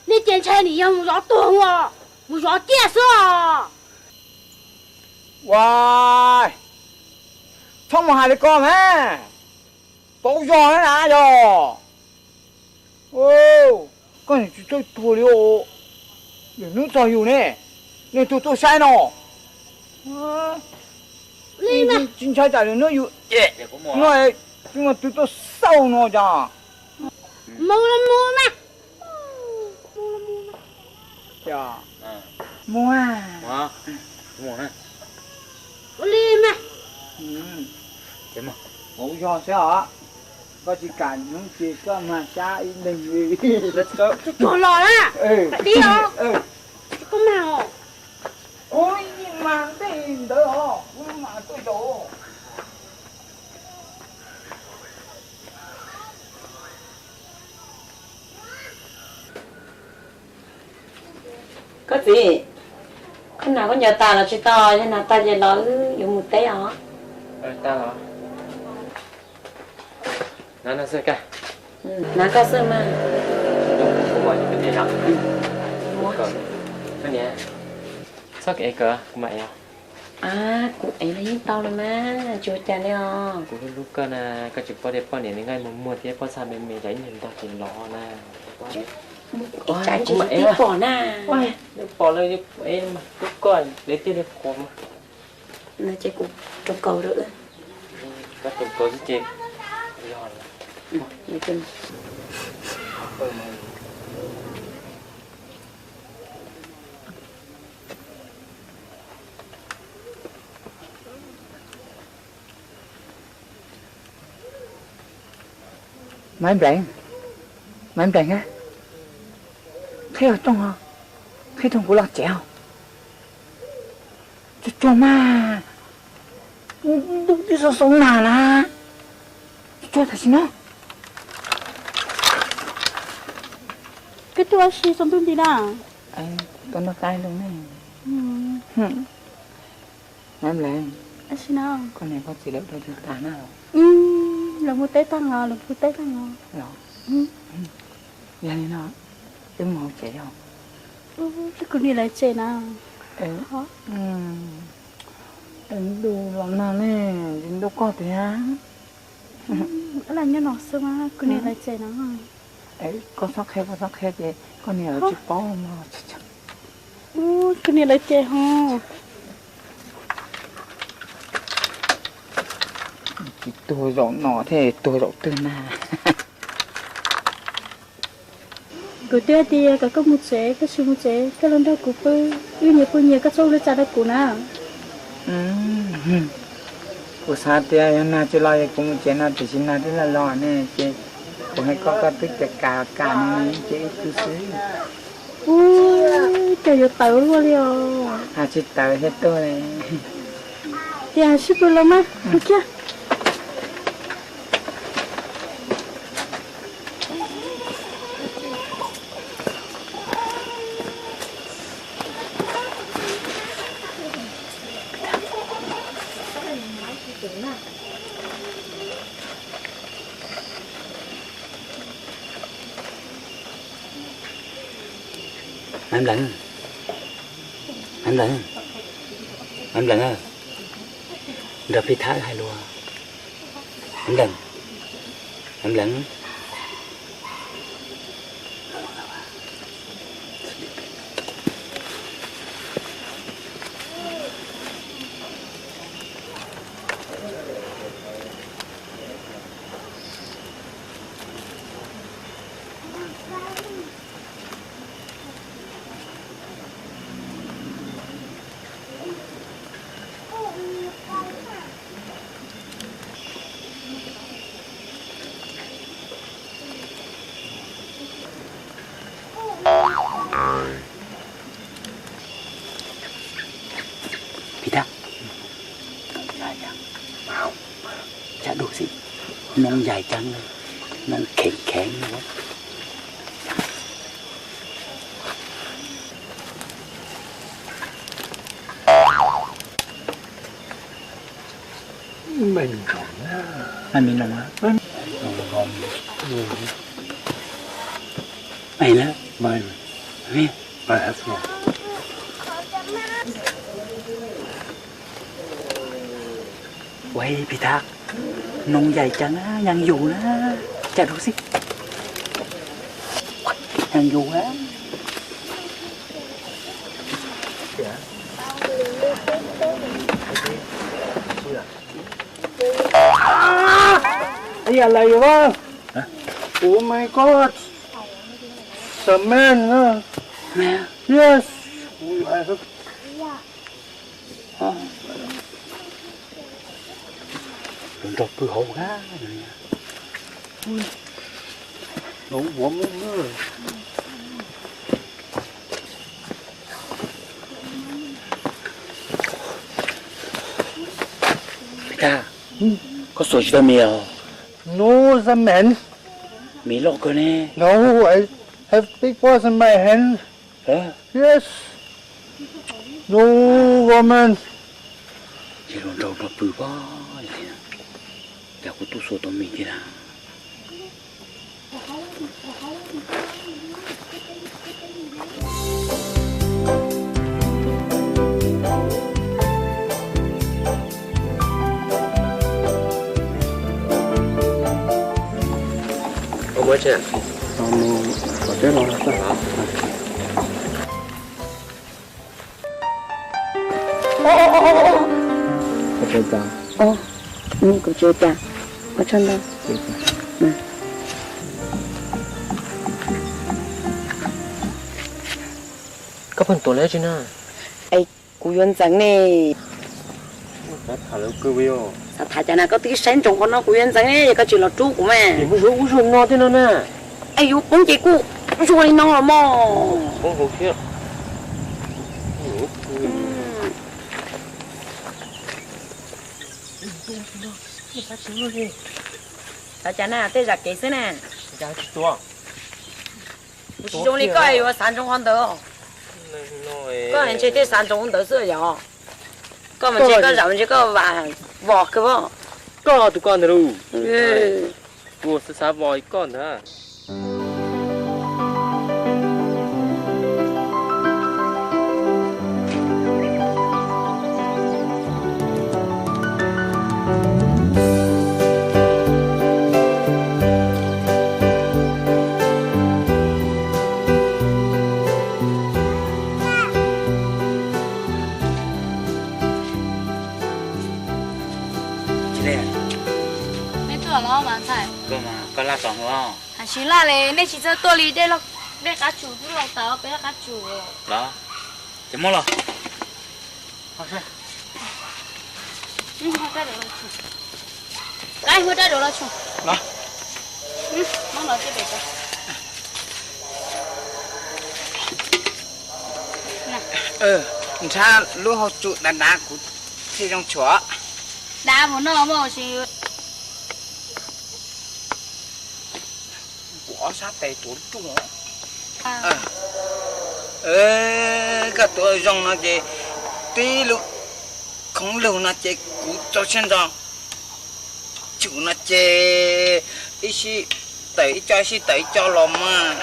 nej ces ntshai nim yog mus zov tuag os, mus zov ciaj xwb os. Ua, txhob mus hais li ko mas, paub zog na yog. Koj tsis txawj tuag li os. Lwm hnub txog yus ne, nej tuaj tuaj saib no. Li mas tsis ntshai tsam lwm hnub yus no, tsis muaj tus tuaj xauj no cas. Mus los mus mas. Mus. Ua li mas. Paub zog xwb os. Koj tsis kam hnub ces koj mag sab ib leeg li. Tsuag tsuag los na. Pais dib os. Koj mag os. Kuv yeej mag tej ntawd os, kuv mag tuaj zaum. Koj txiv, koj hnav khaub ncaws tas los tsis tau? Yog hnav tas ces los wb yuav mus teb os. Hnav koj xwb mas. Txhob kev kawg, kuv mam ev. Kuv ev los yeej tau los mas, tsis ua cas li os. Kuv hlub hlub koj na, koj tsis paub tias poj niam nws nqaij muag muag thiab pob txha me me, tsam ib nyuag ntog ces lov na. Kuv tsis tib pom na. Pom lawm kuv ev mas, hlub koj, ev tiag li qhuav mas. No ces kuv rau kaus rau. Koj rau kaus xwb ces yog lawm. Maiv Nplees, Maiv Nplees a, qhib rooj, qhib rooj kuv los tsev os. Tsuag tsuag mas, ntuj twb sab xoob nag na, tsuag tsuag tam sim no. Koj tuaj ua si tsaus ntuj nti na? Tuaj noj qab los ne. Maiv Nplees, koj niam koj txiv lawv ua teb tas na los? Lawv mus teb tag los, lawv mus teb tag los. Los, yog li no wb mus hauv tsev os. Kuv niam lawv tsev na. Ntuj los nag ne, ntuj koj tiag. Nyob no xwb mas kuv niam lawv tsev na. Koj txhob qhia, koj txhob qhia ces koj niam lawv tsis paub no. Kuv niam lawv tsev ho. Tsis tuag zaum no thiab tuag zaum twg na. Kuv twb tias kom koj mus tsev, koj tsis mus tsev, koj los nrog kuv pw, wb nyias pw nyias, koj txhob ua li cas rau kuv na. Kuv xav tias yog nag tsis los es kuv mus tsev no, tiam sis nag twb los los ne ces kuv hais koj, koj twb tias kam los kam no ces wb pw xwb. Ua cas yuav tawv luaj li os. Tsis tawv thiab tuaj li. Tias sib pw los mas, pw kiag. Maiv Nplees, Maiv Nplees, Maiv Nplees, nrog Phi Thab hais lus. Maiv Nplees, Maiv Nplees. Phi Thab, cam dua xwb, noob yais ceeb, noob kheev kheev. Ua, Phi Thab, noob yais ceeb, yeej yus na, cam dua xwb, yeej yus na. Aya, la yuav. Oh my God. Cement, no? Yes. Los nrog pw hauv na. Phi Thab, koj xuas tsis tau mis os? No, cement. Mis loj kawg ne. No, I have big balls in my hand. Yes. No, woman. Ces los nrog nrog pw pab, cas kuv tub xuas tau mis thiab na. Muab tsi? Mus kom teb los. Kuv tsis ua cas, ua tsaug ntau. Koj pheej tuav lawv tsi na? Es kuv yuav ntxeev ne. Xav tham cas na, koj twb saib ntsoov qhov no, kuv yuav ntxeev ne, yog koj tsis los rub kuv mas. Mus zuj zus no tej no na. Es yuav poob ces kuj zuag li no los mog. Xav cas na, tej zam kev xwb na. Kuv tsis zoo li koj yuav xav ntsoov qhov ntawd. Koj ntshe thiaj xav ntsoov ntawd xwb yom. Koj mas ntshe koj zam ntshe koj vam vos kawg. Koj tus koj ntawd lauj. Kuv xav xav vos koj ntawd. Nej tuaj los mas ntxhais? Koj laj tom ua. Hais tsis laj li, nej tsis txawj tuaj li, dej qab tsuas twb los tau peb qab tsuas. Los, ces muab los. Muab rab duav los tsuag. Muab rab duav los tsuag. Los. Nrhab lub hauv tsum dav dav kuv thiaj zoo tshuam. Dav mus noj mog. Kuv ob sab tes tuav ruj. Koj tuav zoo no ces tib lub khoov lug no ces kuv tso siab ntso. Tsum no ces ib sij tawm ib co, ib sij tawm ib co los mas.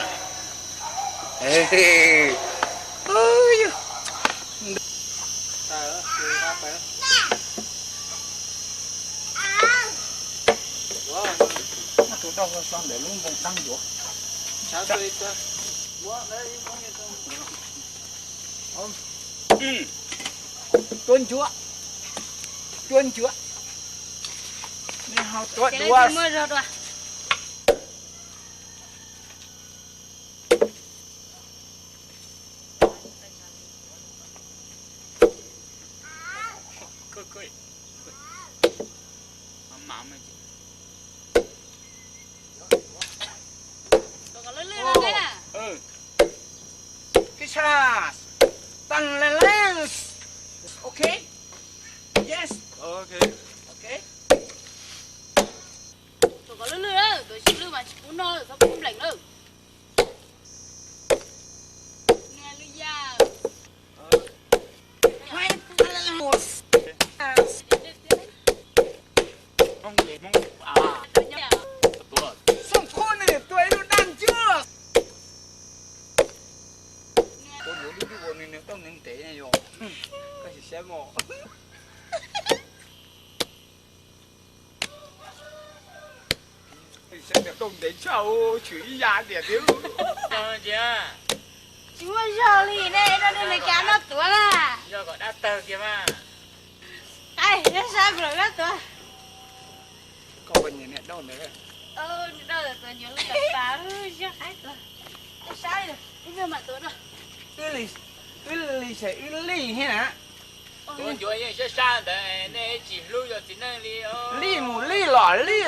Tus dog so ntawm lub npoo dab ncuav. Tuav ncuav, tuav ncuav. Nej ho tuav dua. Kisas, tan lens. Okay. Yes. Okay. Okay. Tus kom lwj lwj lawm, tus tsis lwj mas tsis pub noj lawm, txhob pub npleem lawm. Niag lwj yam. Xoo khuab nws tua ib lub daj ncuab. Ua yuav lub lub ua nws nws tau nws ntev yom. Koj sim saib mog. Saib niag tau ntev tshaj, tshwm ib yam tiag tiag. Tsis muaj zog li ne, rau nej Meskas noj tuav na. Yog kom dab tawg kiag mas. Ai, nyob sab plaws dab tuav. Koj ua nyias niam dauj ntawd. Dauj tuav ncuav lub tas tas, zog qaib tuav. Sab, ib pliag mam tuav rau. Wb li, wb li ces wb li thiab na. Tuav ncuav yeej sab sab ntawd, nej tsis hlub yog txiv neej li. Li mus li los li.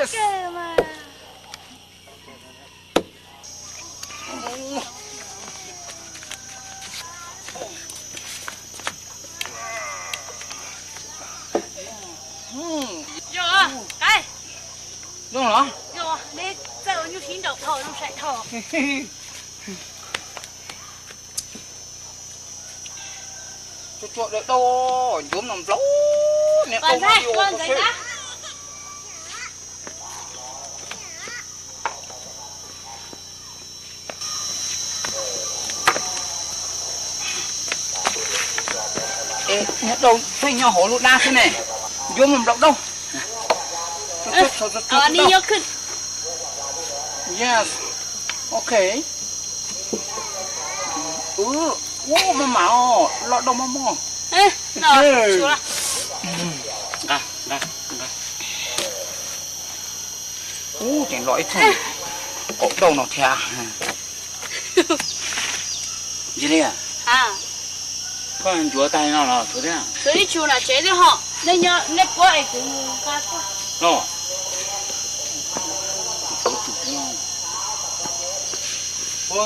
Yog, qaib. Zoo los? Yog, neb txawj ua nyuj sib nraus dhau zoo sai dhau. Tsuag tsuag dawb dawb, ncuav mloog nplaum, niag qau no yuav ua seb. Niag dauj pheej nyob hauv lub dab xwb ne, ncuav mloog nplaum dauj. Yes. Ok. Ub, maj mam os, los dau maj maj. Nqa, nqa, nqa. Ub, tseem los ib txheej kaum dauj no thiab. Ntsia li, koj ncuav tag li no los tsuav thiab? Tsuav ib tsu nram tsev thiab ho. Nej puab es kuv nqa tuaj. Los. Ua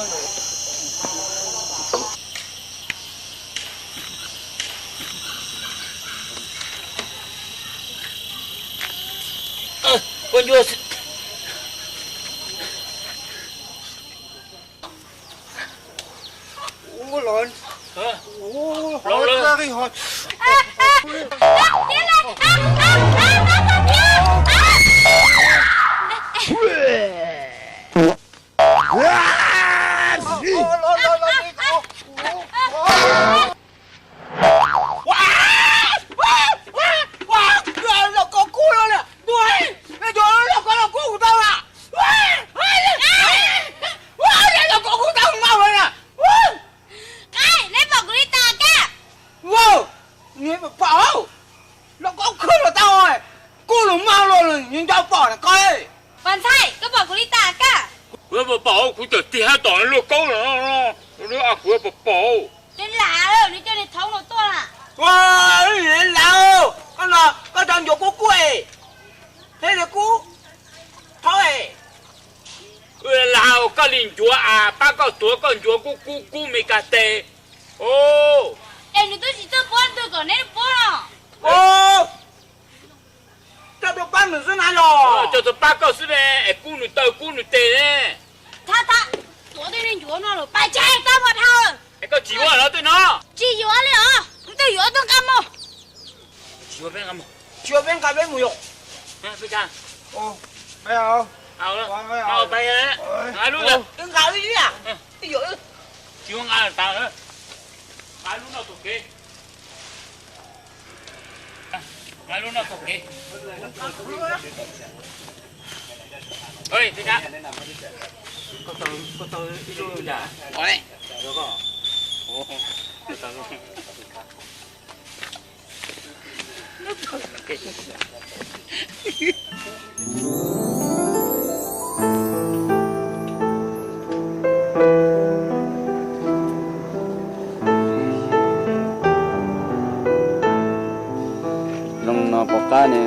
los, los, los. Los koj kub los, los koj los kub kuv tau na. Los koj kub tau mas na. Qaib, neb pom kuv li tas kab? Neb pom, los koj khwb los tau, kub los mag los nco pom na koj. Pov ntxhais, koj pom kuv li tas kab? Kuv pom pom, kuv tawm tig hab tom luaj kaub los, kuv pom pom. Neb lam, neb coj niag thaub no tuaj na. Lam, koj no koj tau ncuav kub kub es, thiab niag kub thaub es. Lam, koj li ncuav as, pab koj tuav koj ncuav kub kub kub me kab tes. Es nws twb tsis txawj puab ntwg kom neb puab los. Coj tuaj pab nws xwb na yog? Coj tuaj pab koj xwb ne, es kub nws taw kub nws tes ne. Thab thab, tuav tej neeg ncuav no lawm pab tseg txaj muag dhau. Es koj tsis yuav los tej no? Tsis yuav li os, kuv twb yuav tuaj nqa mus. Tsis yuav peb nqa mus. Tsis yuav peb nqa peb mus yom. Peb nqa lub, nqa lub, tsis yuav nqa tas, nqa lub noj tom kev. Nqa lub noj tom kev. Koj tau ib lub cas? Zoo no pom qab ne.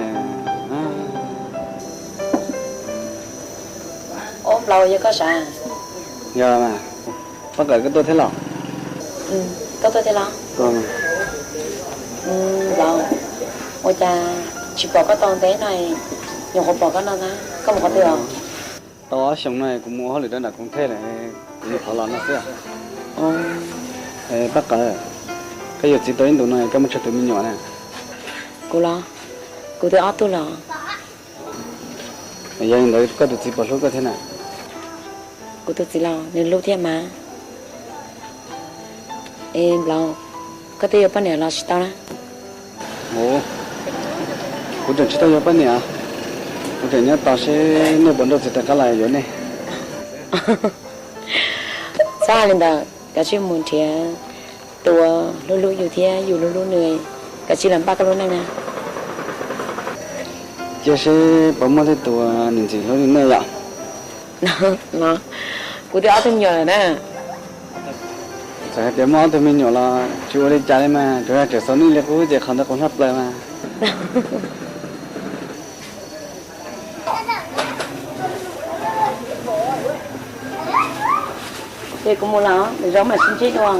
Ob nplau yog koj sav? Yog mas, Paj Kawm koj tuaj thiab los? Koj tuaj thiab los? Nplau, ua cas tsis pom koj tau ntev no, nyuam qhuav pom koj no na, koj mus qhov twg os? Tau ob xyoos no kuv mus ua hauj lwm rau nram Koos Thej lawm, kuv nyuam qhuav los no xwb. Paj Kawm, koj yuav txiv tau ib ntus no koj muaj tsawg tus me nyuam na? Kuv los? Kuv twb ob tug los. Yog li ntawd koj tus txiv puas hlub koj thiab na? Kuv tus txiv los nws hlub thiab mas. Es Nplau, koj twb yuav poj niam los tsis tau na? Kuv tseem tsis tau yuav poj niam, kuv tseem nyob tos seb nej puas nrauj txiv rov qab los yuav nej. Txhob hais li ntawd, kav tsij mus nrhiav tus uas hlub hlub yus thiab yus hlub hlub nws, kav tsij los npaj koj lub neej na. Cia seb puas muaj tej tus uas nim ntxim hlub li nej yom. Los, kuv twb ob tug me nyuam lawm na. Txawm hais tias muaj ob tug me nyuam los tsis ua li cas li mas, tsuas yog tseem xav nej li qub ces qhov ntawd qhov hlab plaws mas. Ces kuv mus lawm, lwm zaus mam sib ntsib dua.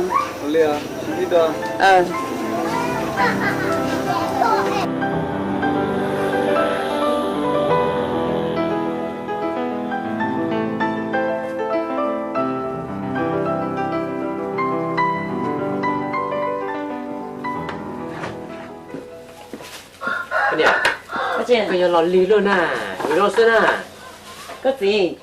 Niam, koj yog los lig luaj na, yuav zaub xwb na. Koj txiv,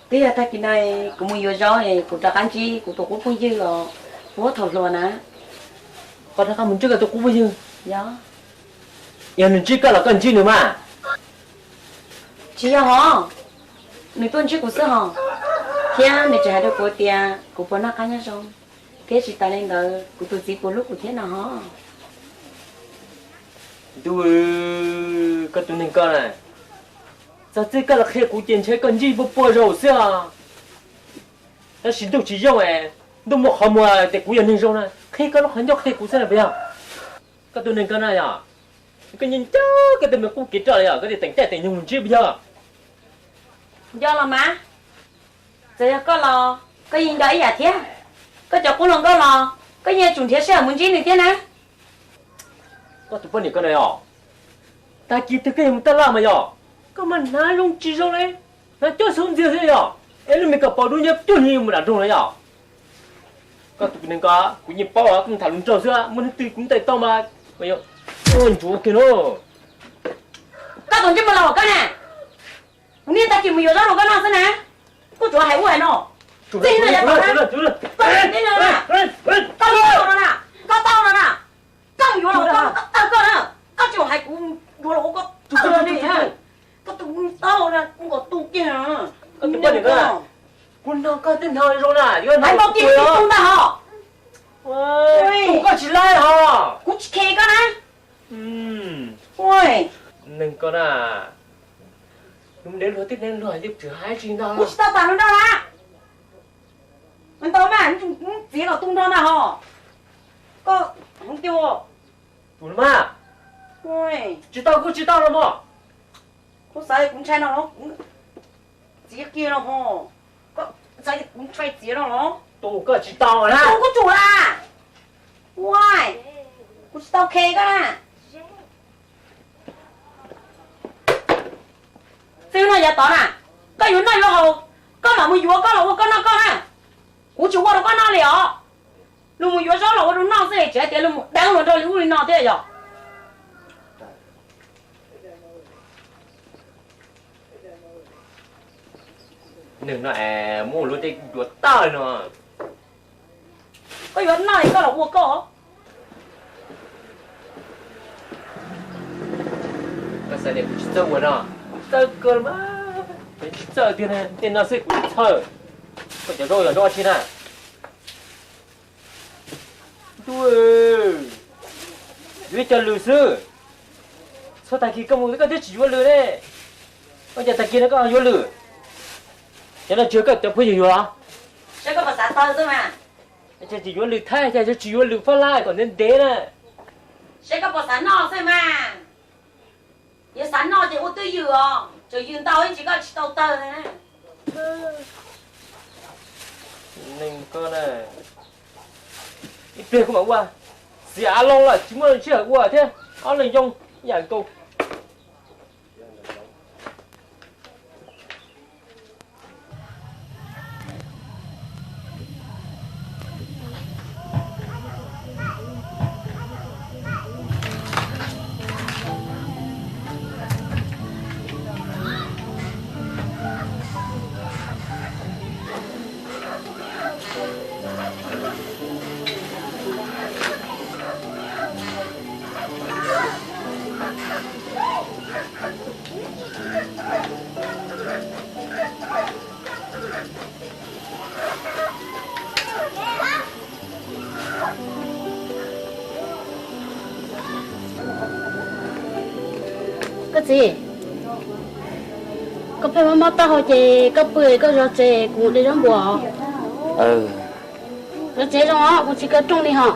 twb yog tag kis no kuv mus yuav zaub es kuv rov qab ntsib kuv tus qub phooj ywg os, puag thaum hluas na. Koj rov qab mus ntsib koj tus qub phooj ywg? Yog. Yog nws ntsib koj los koj ntsib nws mas? Tsis yog hos, nws tuaj ntsib kuv xwb hos. Thiab nws tseem hais rau kuv tias kuv puas noj qab nyob zoo, thiab tsis tas li ntawd kuv tus txiv puas hlub kuv thiab no hos. Ntuj, koj tus neeg koj na, txog txij koj los qhia kuv ces ntshe koj ntsib puag puag zaus xwb os. Tab sis ntuj tsis yooj es, ntuj muaj qhov muag tias kuv yog neeg zoo na, qhia koj lub qhov ncauj qhia kuv xwb na puas yog? Koj tus neeg koj na yog, koj nco nco koj tus me qub kev roj li yog koj tias teem caij teem nyoog mus ntsib puas yog? Nco los mas, txawm yog koj los koj yeej nco ib yam thiab. Koj cov qub hluas nkauj los koj yeej yuav tsum nrhiav sij hawm mus ntsib nws thiab na. Koj tus poj niam koj na yog, tag kis twg koj yuav mus taj laj mas yog, koj mas hnav zoo tsis zoo li, hnav coj xub ntxiag xwb yog, es lub me kas paus dub nyab cuag li mus nram nroog na yog. Koj tus neeg koj, kuv yeej paub koj mus tham hluas nraug xwb, muaj hnub twg kuv ntaus tau mas, ua ntsuav kiag no. Koj tus ntsej muag laus koj na, kuv niaj tag kis mus yuav zaub rau koj noj xwb na, koj tsuas hais ua hais no. Txij no yav tod na, koj tau no na, koj tau no na, koj mus yuav los koj tawg koj na, koj tsis hais kuv yuav los ua koj tawg ne. Koj tus tau na, kuv nkaus tu kiag. Kuv nrog koj twb nrog zoo na, yuav hais nrog tus ntag hos. Tus koj tsis laib hos. Kuv tsis khe koj na. Neeg koj na, lub ntev luag tib neeg luag yeej tsis hais tsis ntag. Kuv tsis tau tas lub nrog na. Ntau mas, txiv los tu nrog ntag hos. Koj hov tus mas, tsis tau kuj tsis tau los mog. Kuv xav kuv ntshai no, txiv kiag no hos. Koj xav kuv ntshai txiv no los? Tus koj tsis tau na. Tus kuj tsum la. Ua, kuv tsis tau khe koj na. Txij no yav tod na, koj yuav noj yuav haus, koj mam mus yuav koj los ua koj noj koj na. Kuv tsis ua rau koj noj li os. Luag mus yuav zaub los ua rau noj xwb, tsis hais tias luag mus deev luag nrog li ub li no thiab yog. Neeg no es muab luag tej yuav tawg no. Koj yuav noj li koj los ua koj. Koj xav tias kuv tsis txawj ua no, kuv txawj kawg mas. Kuv tsis txawj tiag, tej no xwb kuv tsis txawj. Koj cov zaub yog zaub dab tsi na? Ntuj, yuav ib co lws xwb. Txhua tag kis koj mus koj twb tsis yuav lws ne. Ua cas tag kis no koj yuav lws? Cov no tsis yog koj cov phooj ywg yuav los? Saib koj puas xav tawg xwb mas. Cas tsis yuav lws thaij, cas tsis yuav lws fab laj kom ntev ntev na. Saib koj puas xav noj xwb mas. Yog xav noj ces ua twj ywm os, tseem ywm ntau ib ntsis koj tsis tau tawg na. Neeg koj na, ib pliag kuv mam ua, xiam av loo lawm tsis muaj sij hawm ua thiab, ob leeg yoo yam nkaus. Koj txiv, koj pheej mob mob taub hau ces koj pw koj zov tsev, kuv mus de zaub npua. Zov tsev zoo os, kuv tsis kaw rooj li hos.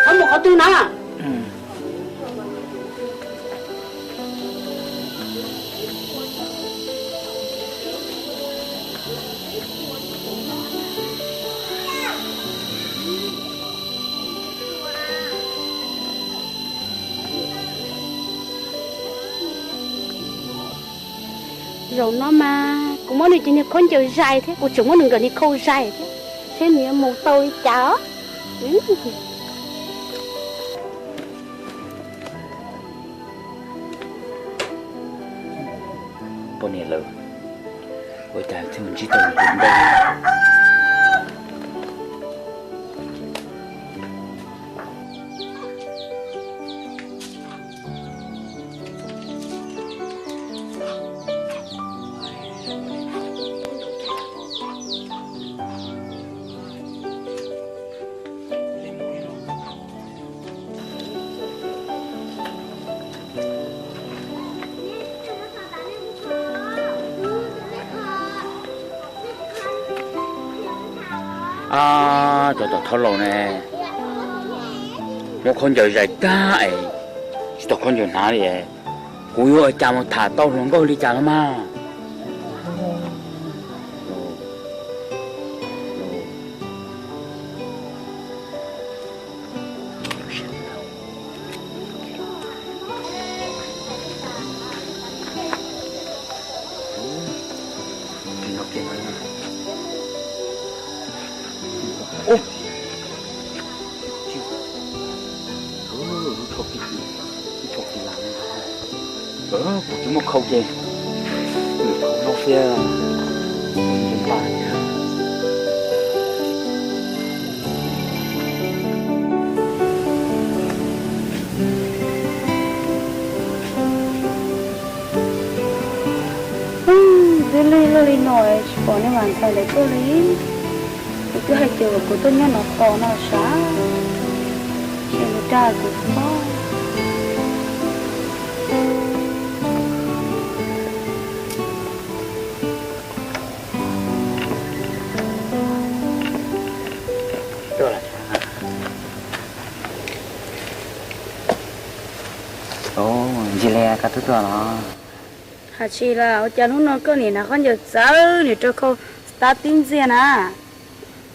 Txhob mus qhov twg na. Zaum no mas kuv muab nws cov niag khaub ncaws zais thiab, kuv tseem muab nws nkawm niag khau zais thiab, seb nws yuav mus tau li cas. Poj niam lawm, ua cas thiaj mus ntsib tau tus ntawd? Tau tom thab laus ne, muab khaub ncaws zais tag es tsis tau khaub ncaws hnav li, kuv yuav ua cas mus tham tau hluas nkauj li cas los mas. Ub, lub tsho plig, lub tsho plig las, kuv tsis muaj khau ces nws khau no thiab. Twb lig luaj li no tsis pom nej mas ntxhais lawv tuaj li. Kuv twb hais tias kuv tuaj nyob no tos no sav, ces kuv dag kuv pob. Ntsis li koj twb tuaj los? Hais tsis las, ua cas hnub no koj nim hnav khaub ncaws txawv nim rau khau stab tib ntxiag na?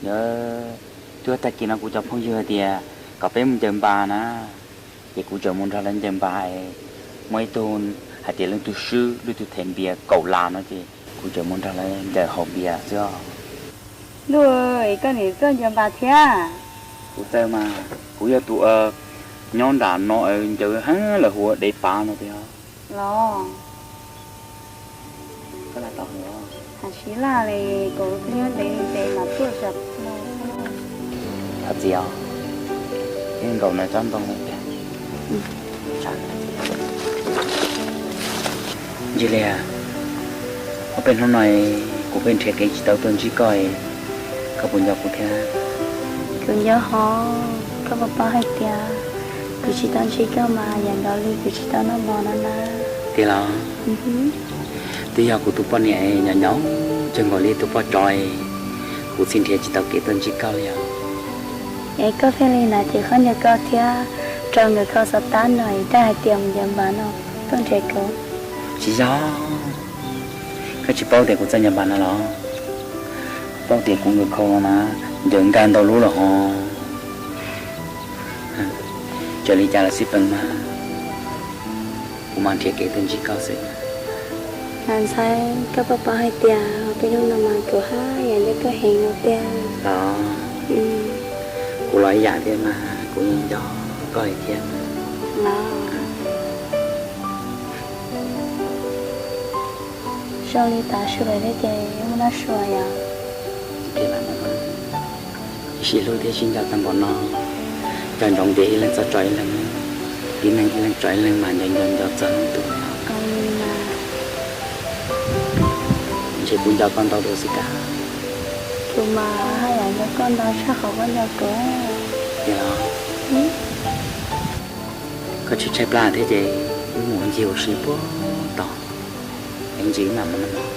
Yog, twb tag kis no kuv cov phooj ywg hais tias kom peb mus ncaws npas na, ces kuv tseem mus nrog lawv ncaws npas. Muaj ib tug hais tias leej twg swb leej twg them npias kaum las no ces kuv tseem mus nrog lawv ncaws haus npias xwb os. Ntuj, koj nim txawj ncaws npas thiab? Kuv txawj mas, kuv yog tus nyob nram no ncaws heev lawm hu ua dev pav no tiag. Los, koj laj tau hu, hais tsis laj li, kuv nyob ntev ntev mas tuaj tsam no. Thov txim os, ib nkaus no tsob ntoo tiag. Ntsis li, ob peb hnub no kuv pheej nrhiav kev tsis tau tuaj ntsib koj, koj puas nco kuv thiab? Kuv nco hov, koj puas paub hais tias kuv tsis tau ntsib koj mas yam nkaus li kuv tsis tau noj mov no na. Tiag los? Twb yog kuv tus poj niam nyaum nyaum kawg nkaus li tus poj tsov, kuv thiaj nrhiav tsis tau kev tuaj ntsib koj li os. Es koj thiaj li hnav cev khaub ncaws koj thiab rau nkawd khau xov tab no es dag hais tias mus ncaws npas no tuaj nrhiav kuv. Tsis yog, koj tsis paub tias kuv txawj ncaws npas no los? Paub tias kuv nkawd khau no na, ncaws nkag ntau lub lawm hos. Txawm li cas los xij peem mas kuv mam nrhiav kev tuaj ntsib koj xwb. Ntxhais, koj puas paub hais tias peb hnub no mas kuv haj yam nco koj heev no tiag. Los, kuv los ib yam thiab mas kuv yeej nco koj li thiab. Los, zoo li tav su lawm thiab ces muaj noj sua yom. Ib sij hlub thiab sib nco tag npaum no, nco ntsoov tias ib leeg txhob tso ib leeg, ib leeg ib leeg tso ib leeg mas nco nco nco txog hnub twg. Ntshe kuv nco koj ntau dua xwb kab. Kuv mas haj yam nco koj ntau tshaj qhov koj nco kuv. Tiag los? Koj tshaib tshaib plab thiab ces wb mus ncig ua si puag tod, es ntsis mam mus noj mov.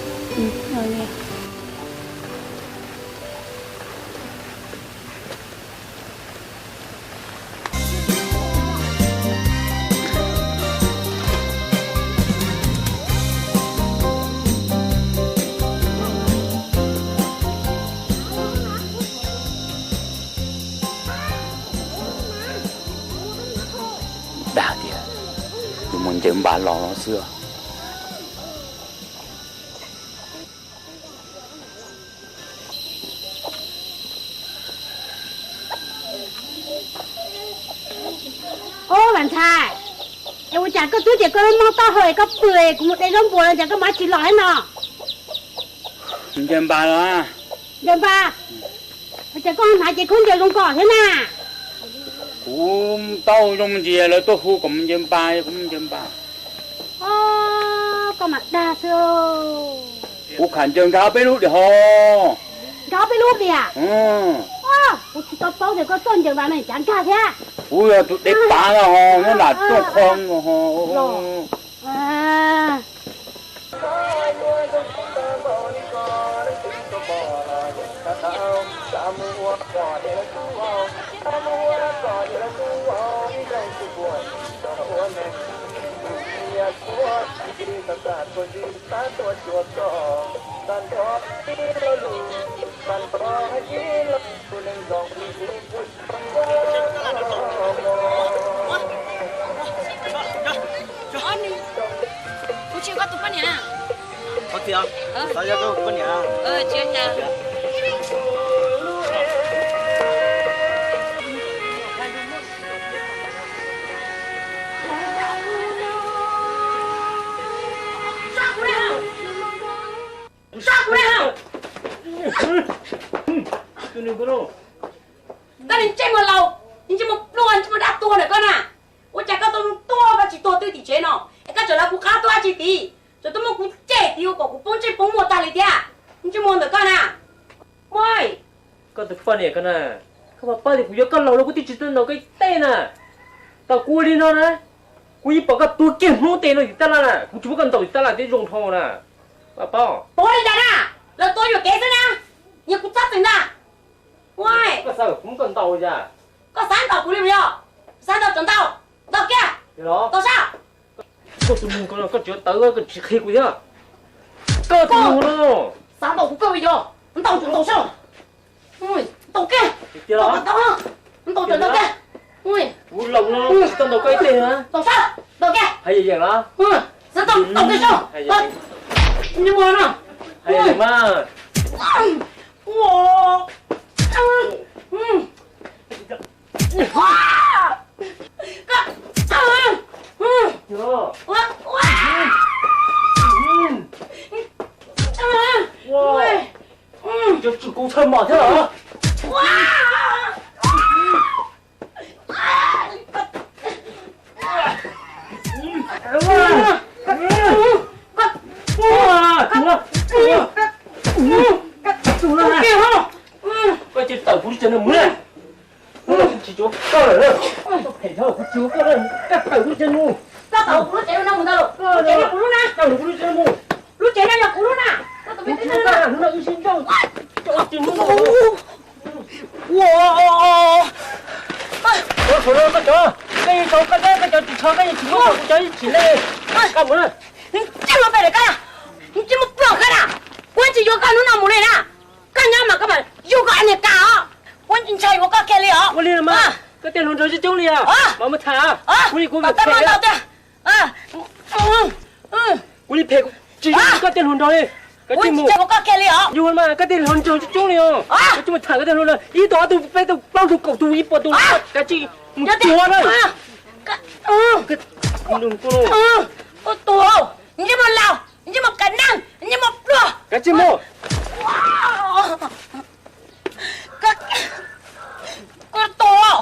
Dag tias yuav mus ncaws npas los no xwb. Ob, Vam Ntxhais, es ua cas koj twb tias koj lub mob taub hau es koj pw es kuv mus de zaub npua los cas koj mam tsis los thiab no? Ncaws npas los? Ncaws npas? Ua cas koj hnav ces khaub ncaws zoo nkauj thiab na? Kuv taub hau zoo ntsis lawv tuaj hu kom mus ncaws npas, kuv mus ncaws npas. Ob, koj mas dag xwb. Kuv khav ncaws nkag ob peb lub diam hos. Nkag ob peb lub diam? Kuv tsis tau paub tias koj txawj ncaws npas no cav nkag thiab. Kuv yog tus dev pav no hos, nyob nram tuaj qhov no hos. Kuv tsis yog koj tus poj niam na. Qhov tias, xav yog koj tus poj niam na. Tsis yog. Koj niag ntsej muag laus, ntsej muag pluag, ntsej muag dab tuag ntawm koj na. Ua cas koj tuaj tuaj koj tsis tuag twj tim tsev no, es koj tseem lawv kuv qab tuaj dab tsi tid? Tseem tuaj muab kuv cem tid ua kom kuv poob ntsej poob muag tag li thiab. Ntsej muag ntawm koj na. Muaj. Koj tus poj niam ko na, koj puas paub tias kuv yuav koj laus los kuv twb tsis tau ntaus koj ib teg na. Tau kuv ua li no na, kuv yeej pom koj tuag kiag hnub tes no tim tab laj na, kuv tsis muab koj ntaus tim tab laj thiab zoo dhau na. Koj paub. Tuag li cas na, lawv tuag yuam kev xwb na, yog kuv txhob txwm ntag. Koj xav kom kuv muab koj ntaus li cas? Koj xav ntaus kuv li puas yog? Xav ntaus tso ntaus, ntaus kiag, ntaus sab. Koj tus nus ko, koj tsis tawv koj tsis qhia kuv thiab. Koj tus nus no. Xav ntaus kuv kawg puas yog? Ntaus tso ntaus sab. Ntaus kiag, ntaus tso ntaus kiag. Kuv laus no tsis tau ntaus koj ib teg na. Ntaus sab, ntaus kiag. Hais yeej yeej los? Xav ntaus ntaus kiag sab. Ntsej muag no. Hais yeej yeej mas. Cov tswm kuv txhawj mos thiab los? Koj cia li tawm kuv lub tsev no mus na. Kuv tsis yuav koj lawm. Phem dhau, kuv tsis yuav koj lawm, koj tawm kuv lub tsev no mus. Koj tawm kuv lub tsev no mus ntag los? Lub tsev no yog kuv lub tsev no. Lub tsev no yog kuv lub na. Kuv tsis yuav koj lawm, hnub no wb sib nrauj. Cov tim no. Ua, ua, ua, ua. Koj tshuav koj cov, koj yeej tso koj dab, koj cov tsis tsho, koj yeej tsis muab kuv cov ib tsis le. Koj mus na. Ntsej muag phem lawm koj na. Ntsej muag pluag koj na. Kuv tsis yuav koj hnub no mus li na. Koj nyob mas koj mam yug koj niag kas os. Kuv tsis ntshai yuav koj kiag li os. Ua li mas koj tej hluas nraug coob coob li os, mam mus tham. Kuv li kuv phem tiag. Kuv li phem tsis yug koj tej hluas nraug li. Koj tsis mus. Yug mas koj tej hluas nraug coob coob li os. Koj tsis mus tham koj tej hluas nraug, ib tug ob tug peb tug plaub tug kaum tug ib puas tug, kav tsij mus tuag na. Koj tuag, ntsej muag laus, ntsej muag kav neeg, ntsej muag pluag. Kav tsij mus. Koj tuag,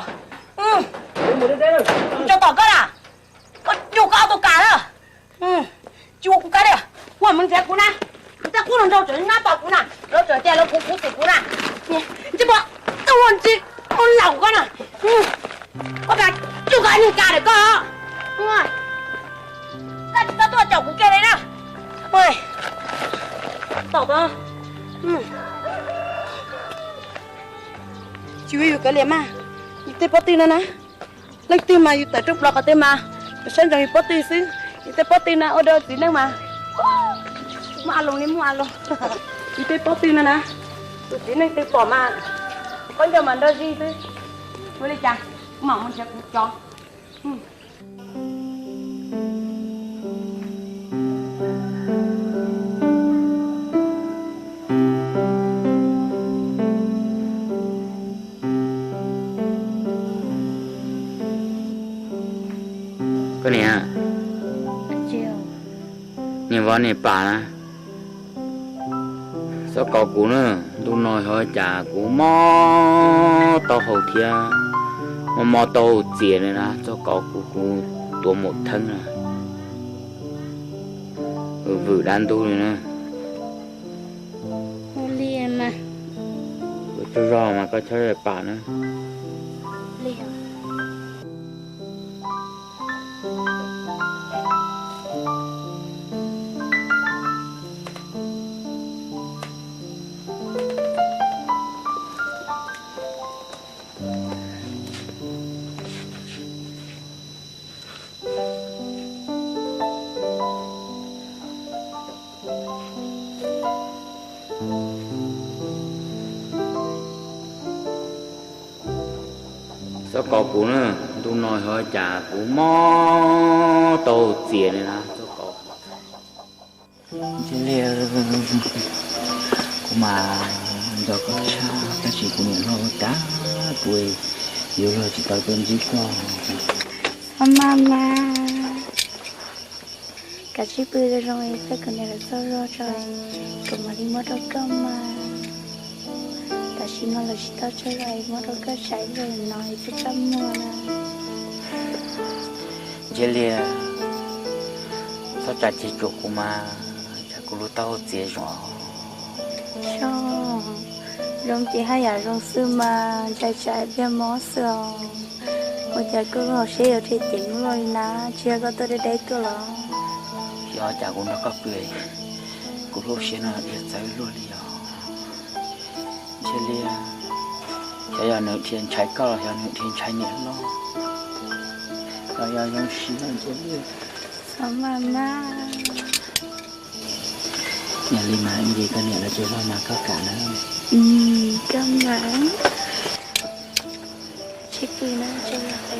tso tom koj na. Koj yug koj ob tug kas na. Tsis ua kuv kab li, kuv mus nrhiav kuv na. Kuv tej qub hluas nraug tseem nyob tos kuv na, lawv tseem tias lawv kuv khuv xim kuv na. Ntsej muag tuag ntsej muag laus koj na. Koj kav tsij koj niag kas ntawm koj. Koj tsis txhob tuaj caum kuv kiag li na. Tom, tsis ua yus kav liam mas, yus tej pob tw no na. Leej twg mas yus tawm rooj plaws qhov twg mas yus saib ntsoov yus pob tw xwb. Yus tej pob tw no ua rau txiv neej mas muaj a loos li muaj a loos. Yus tej pob tw no na, tus txiv neej twg pom mas khaub ncaws mas nrog zig xwb. Ua li cas, mam mus nrhiav kuv cov. Koj niam, niam vov niam pam na, txhob kov kuv na, ntu no yog cas kuv mob taub hau thiab, mob mob taub hau txias li na, txhob kov kuv, kuv tuav maum theeb na. Vwm dab ntub li na. Ua li mas. Ua tsaug zog mas koj txhob pam na. Kov kuv na, ntu no yog cas kuv mob tau txias li na. Ntxhais Liag, kuv mas nco koj tshaj, tab sis kuv niam hlob ua cas kuv yuav luag tsis tau tuaj ntsib koj. Maj maj, kav tsij pw zoo es txog kuv niam lawv txog zog tso, kuv mam li muab rau koj mas. Tam sim no lawv tsis tau tsaug zog es muab rau koj tsam ib pliag no es txhob txaj muag na. Ntxhais Liag, txhob tsa ceg tsuam kuv mas, tsam kuv lub taub hau txias zoo. Zoo, zoo ces haj yam zoo xwb mas, ntshai tsam ib pliag mob xwb os. Ua cas koj lub hauv siab yuav rhe ceev luaj li na, tsis yog koj tuaj deb deb tuaj los? Xyov cas kuv nrog koj pw, kuv lub siab no dhia txawv luaj li os. Ntxhais Liag, xyov yog nws dhia ntshai koj los xyov nws dhia ntshai niam hlob. Los yog zoo siab Ntxhais Liag. Xav mas na. Yog li mas ib ntsis koj niam lawv tsis los mas koj kam na. Koj mas. Tsis pw na, tsis pw.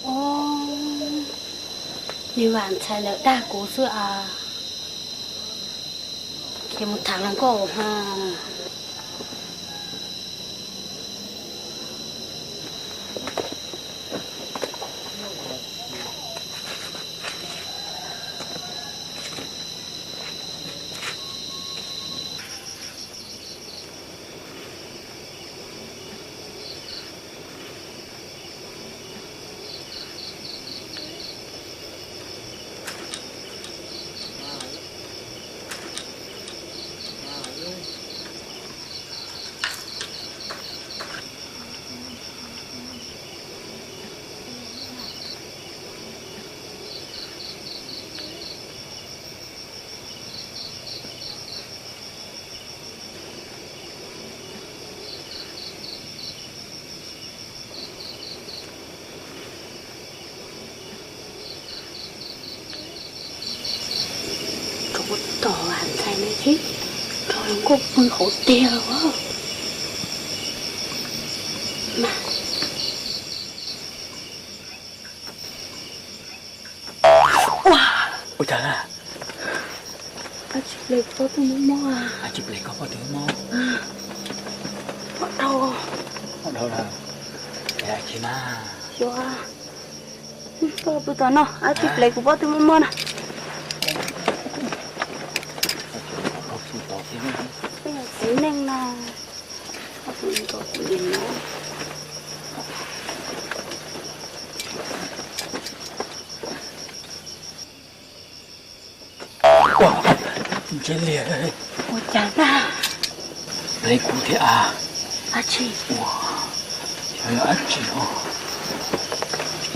Ov, me vam ntxhais lawv dag kuv xwb as. Khiav mus tham hluas nkauj ho. Rau tom ntxhais ne thiab, rau hluas nkauj pw hauv tiag os. Ua cas na? Ab tsi ple koj pob tw mob mob. Ab tsi ple koj pob tw mob. Mob dhau. Mob dhau lawm. Ab tsi na. Xyov. Koj los pw tom no, ab tsi ple kuv pob tw mob mob na. Koj yog txiv neej na. Ua, Ntxhais Liag. Ua cas na? Ple kuv thiab a. Ab tsi? Ua, yog ab tsi os.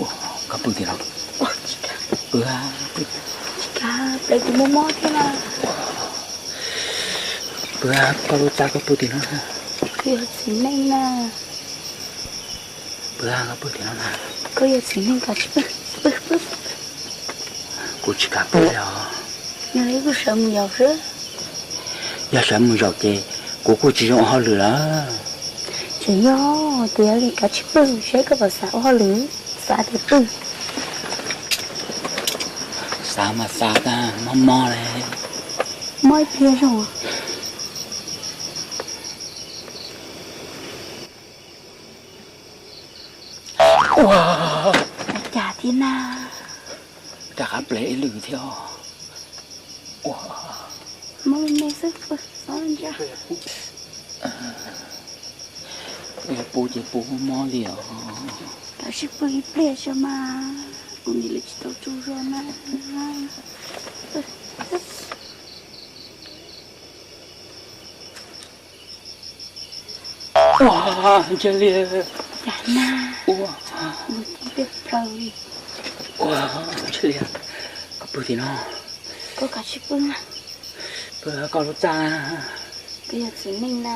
Ua, koj pw tim no. Pw, pw. Tsis kav, ple kuv mob mob thiab na. Pw, koj lub txaj koj pw tim no. Kuv yog txiv neej na. Pw, koj pw tim no na. Koj yog txiv neej koj tsis pw, pw, pw. Kuv tsis kav pw os. Yog li kuj sawv mus zaum xwb. Yog sawv mus zaum ces kuv kuj tsis zoo ua hauj lwm lawm. Tseem yog tias yog li kav tsij pw seb koj puas xav ua hauj lwm, xav tias pw. Xav mas xav tag, mob mob li. Mob ib pliag zoo. Ua, ua cas thiab na? Rov qab ple ib lwm thiab. Ua, mob me me xwb, pw txhob ntsia. Yog pw ces pw mob mob li os. Kav tsij pw ib pliag tso mas, kuv niam lawv tsis tau tsaug zog na. Ua, Ntxhais Liag. Cas na? Ua, ua tib pliag plaws li. Ua, Ntxhais Liag, koj Pw tim no. Koj kav tsij pw na. Pw koj lub txaj na. Koj yog txiv neej na.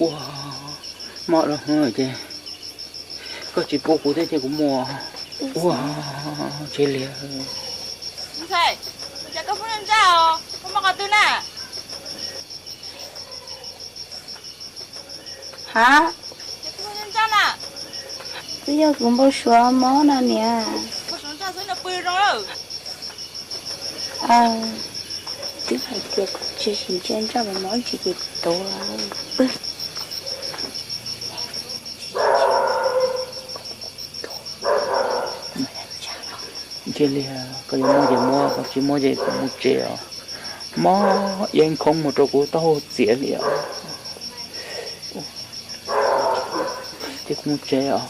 Ua, mob dua hwv ces koj tsis pub kuv thiab ces kuv mus. Ua, tsis liam. Ntxhais, ua cas koj pheej ntsaj os, koj mob qhov twg na? Ha? Twb yog kuv npau suav mob no niam. Twb hais tias tsis ntsia ntsaj los mob tsis ces tuag. Ntsia li, koj yuav mob ces mob, koj tsis mob ces kuv mus tsev os. Mob yeej khoob mus rau kuv taub hau txias li os. Ces kuv mus tsev os.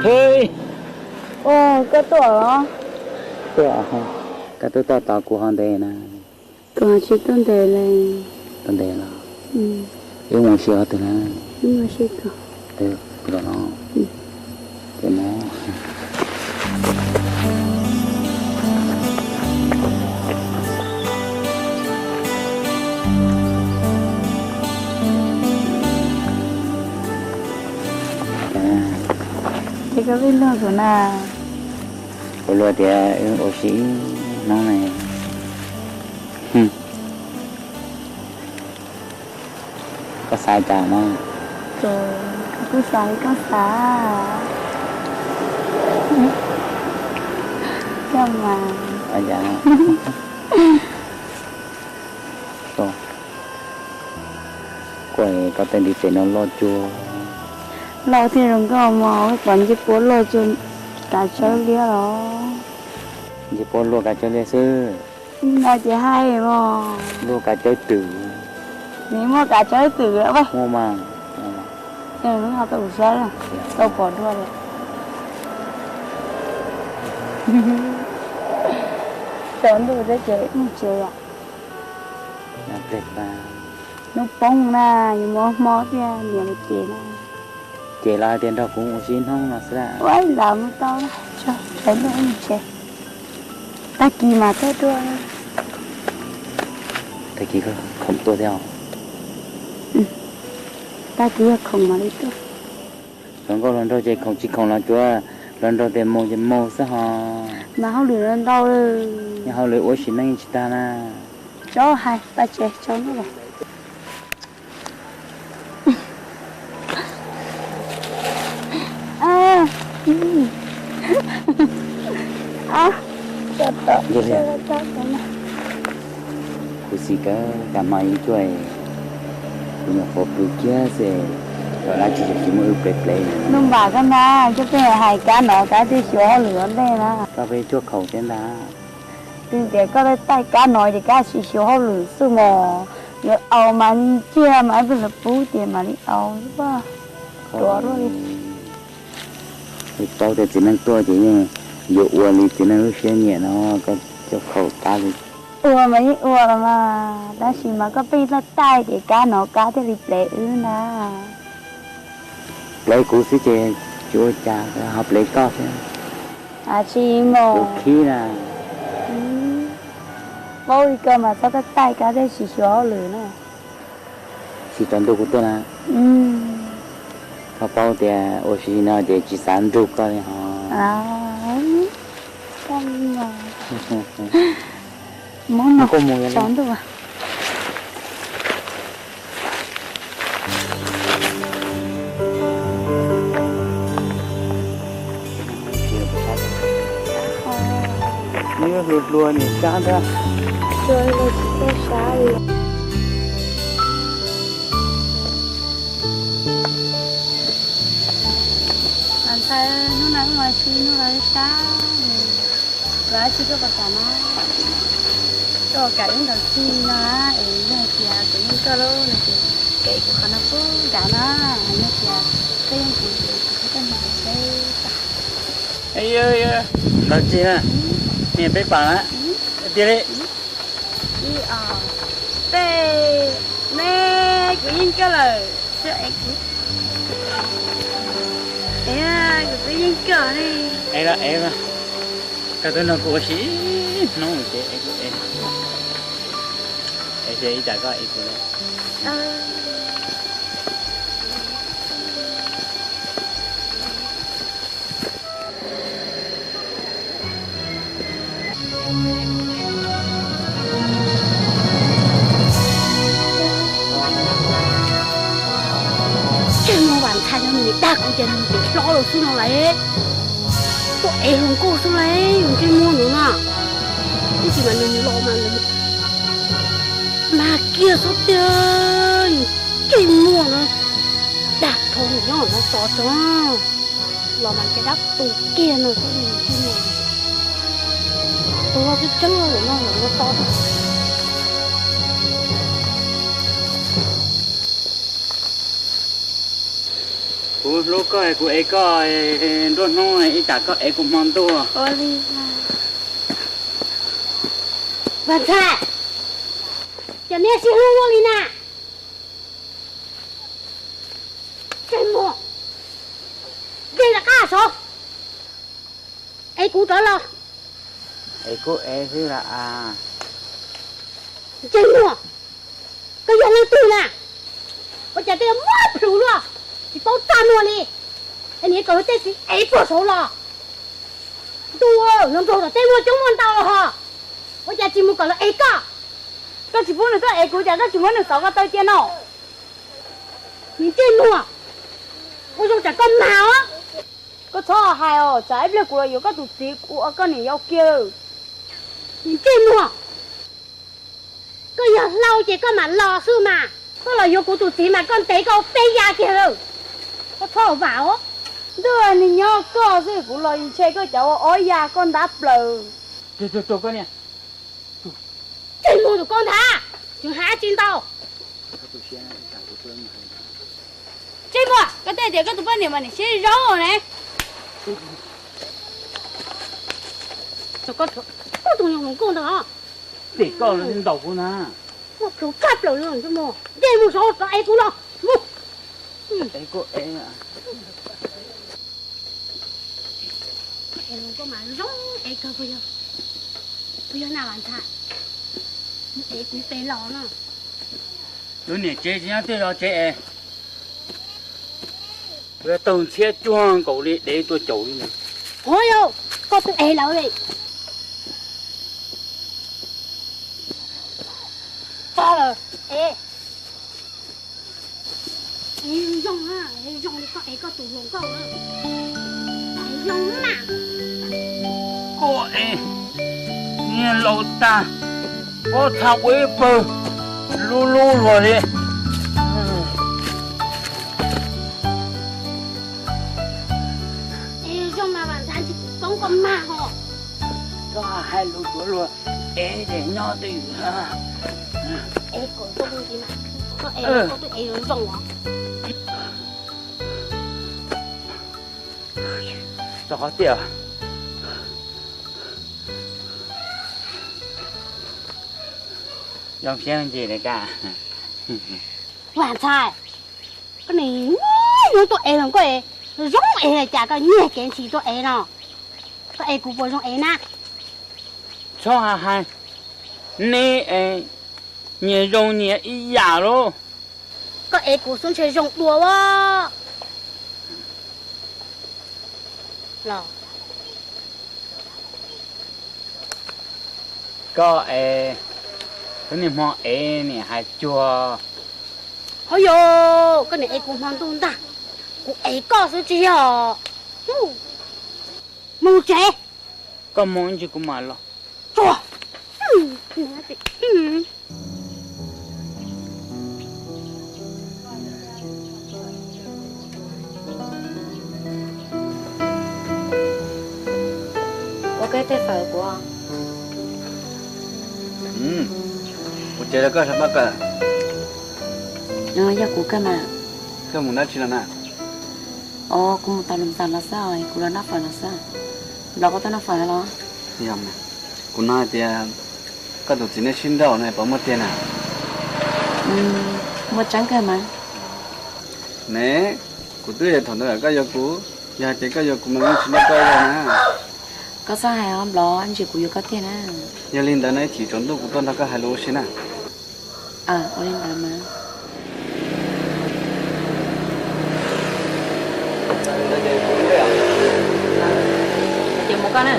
Hej, koj tuaj los? Tuaj, koj twb tuaj tos kuv ho ntev na. Kuv tsis tuaj ntev li. Tuaj ntev los? Wb mus ua si qhov twg na? Wb mus ua si ko. Los no. Ces no. Ces koj pheej luag kuv na. Kuv luag tias wb ua si ib hnub ne. Koj xav cas no? Kuv kuj xav li koj xav. Koj mas. Kuv, koj tej ntiv tes no loj cuag. Loj thiaj zoo nkauj mog, pom ncej puab luaj cuag kav tsawb liab los. Ncej puab luaj kav tsawb liab xwb. No ces hais mog. Luaj kav tsawb twm. Nws muaj kav tsawb twm muaj mas. Ho tau kuv saib, tau pom dua li. Tsaus ntuj thiab ces mus tsev os. Hnub poob na, yuav mus hmo thiab niam lawv ces na. Ces lawv hais tias nrog kuv mus ua si ib hnub no xwb. Ua ib los mus tau, tsaus ntuj mus tsev. Tag kis mas thiaj tuaj. Tag kis khoom tuaj thiab os. Tag kis yog khoom mam li tuaj. Hluas nkauj hluas nraug ces khoom tsis khoom los tsuav hluas nraug tias mus ces mus xwb ho. Mas hauj lwm ntau, nyob hauj lwm ua sim neej tsis tag na. Tso hais pab tsev tso nub los. Kuv xis kawg, cas hmo ib cuaj kuv nyuam qhuav pw kiag xwb, lawv tsis tsis muab wb plev plev. Nub npam koj na, coj peb hais kab no kab tej xyuas hauj lwm ua ntej na. Koj peb cuaj khaum thiab ntag. Twb tias koj taij kab no ces kab tsis xyuas hauj lwm xwb mos, yuav au mas ntsia mas peb lawv pub ces mam li au. Tuav luaj li. Paub tias txiv neej tuaj ces yeej yuav ua li txiv neej lub siab nyiam no, koj coj khaum tab li. Ua mas yeej ua los mas, tab sis mas koj pheej taij taij ces kab no kab thiaj li plev wb na. Plev kuv xwb ces tsis ua cas, ho plev koj thiab. Tsis mos. Kuv khib na. Paub li koj mas txhob taij taij kab thiab tsis xyuas hauj lwm na. Tsis tsaus ntuj kuv tuaj na. Koj paub tias ua si no ces tsis xav nrug koj li ho. Koj mus tsaus ntuj. Nws hluas hluas niam sab ntag. Hluas hluas tsis tau sab li. Tab, kuv dab tsi tuaj pom kam no, tuaj pom kam ib ntaus txig no na, es yog hais tias kuv yeej koj lauj no ces, kev kuv qhov no pub nrad no, yog tias koj yeej kuv ces kuv thiab koj nrog kuv seb tag. Ntaus txig na, niam peb pom na, tiag li. Ib os, peb, me, kuv yeej koj lawm, es kuv, es kuv twb yeej koj ne. Es los es mas, koj twb nrog kuv ua si ib hnub ces es kuv es, es ib tsam koj es kuv lawm. Ntsej muag Vam Ntxhais no nws dag kuv ces nws tus hlob los xwb no lawm. Tuaj ev hluas nkauj xwb lawm, ntsej muag nws no. Tab sis mas nws los mas nws mag kiag xwb tiag, ntsej muag no dag rho nws nyob no tso tso. Los mas cov dab tu kiag no xwb, ntsej muag tuag tseeb tseeb no no to. Kuv hlub koj, kuv ev koj, nruab hnub ib tsam koj ev kuv hmo ntuj. Ua li, Vam Ntxhais, cas nej sib hlub luaj li na? Ntsej muag, dej rov qab saud, ev kuv rov los. Es kuv ev xwb las. Ntsej muag, koj yog leej twg na? Ua cas koj yuav muab plhus luaj, tsis paub txaj muag li? Es niam kom tej txiv ev puag saud los. Ntuj, hluas nraug tom teb muaj coob muaj ntau los ho, ua cas tsis mus kom lawv ev koj? Koj tsis pub nws tuaj ev kuv cas koj tsis muab nws xauv ko taw cia no? Niag ntsej muag, ua zoo tsam koj mag os. Koj txhob hais os, tsam ib pliag kuv los yuav koj tus txiv ua koj niam yau kiag. Niag ntsej muag, koj yog hlau ces koj mam los xwb mas, koj los yuav kuv tus txiv mas koj ntev koj ua peb ya kiag lawm. Koj txhob vam os. Ntuj, nws nyob koj xwb, kuv los ntshe koj cov ua ob ya koj ntab plaws. Ntsej muag tus koj ntag, tseem hais tsis ntau. Ntsej muag, koj tej tias koj tus poj niam mas niam siab zoo ne. Koj tus hluas nkauj ntawd, tim koj ntaus kuv na. Muaj plhus kab plaws, ntsej muag, ntsej muag, saud rov ev kuv los mus. Es hluas nkauj mas zoo ev kawg, puas yog na Vam Ntxhais? Mus ev kuv pem los no. Lub niam tsev tsis nyob twg zos tsev es, kuv yuav taug ntxhiab cuag nkaus li dev tuaj caum li ntawd. Hov yau, koj twb ev lawm li. Txog lawm, ev. Ev zoo, ev zoo li koj ev koj tus hluas nkauj na. Ev zoo mas. Koj ev, niag laus tag, pob txha ua ib pawg lub lub luag li. Ev zoo mas Vam Ntxhais, tsis poob koj mag ho. Koj hais lus tuav luag, ev ces nyob twj ywm. Ev kom zoo ntxiv mas, koj ev koj twb ev zoo zoo os. Txog qhov tiaj, zoo siab ntsis li koj. Vam Ntxhais, koj niaj hnub tuaj ev hluas nkauj, zoo ev li cas koj nyiag kev ntshis tuaj ev no? Koj ev kuv puas zoo ev na? Txhob hais hais, neb ev nyias zoo nyias ib yam lauj. Koj ev kuv xwb ntshe zoo dua as. Los koj ev, tus niag hmo ev niam hais cuag. Hov yau, koj niam ev kuv hmo ntuj ntag, kuv ev koj xwb tsis yog. Mus tsev. Koj mus ib ntsis kuv mam los. Tsuag. Tej fawm kuv. Kuv cev rau koj saib pab kawm. Yog kuv kawg mas. Koj mus dab tsi los na? Os, kuv mus tom Loos Xas los xwb, kuv los noj fawm los xwb. Nplog, koj tuaj noj fawm los? Yog, kuv hnov hais tias koj tus txiv nej sib nrauj no puas muaj tiag na? Muaj tseeb kawg mas. Ne, kuv twb hais thaum ntawd koj yuav kuv, yog hais tias koj yuav kuv mas yeej tsis nrauj koj li na. Koj txhob hais os Nplog, ntsis kuv yuav koj tiag na. Yog li ntawd no ib chim tsaus ntuj kuv tuaj nrog koj hais lus ua si na. Ua li ntawd mas. Ces mus koj na.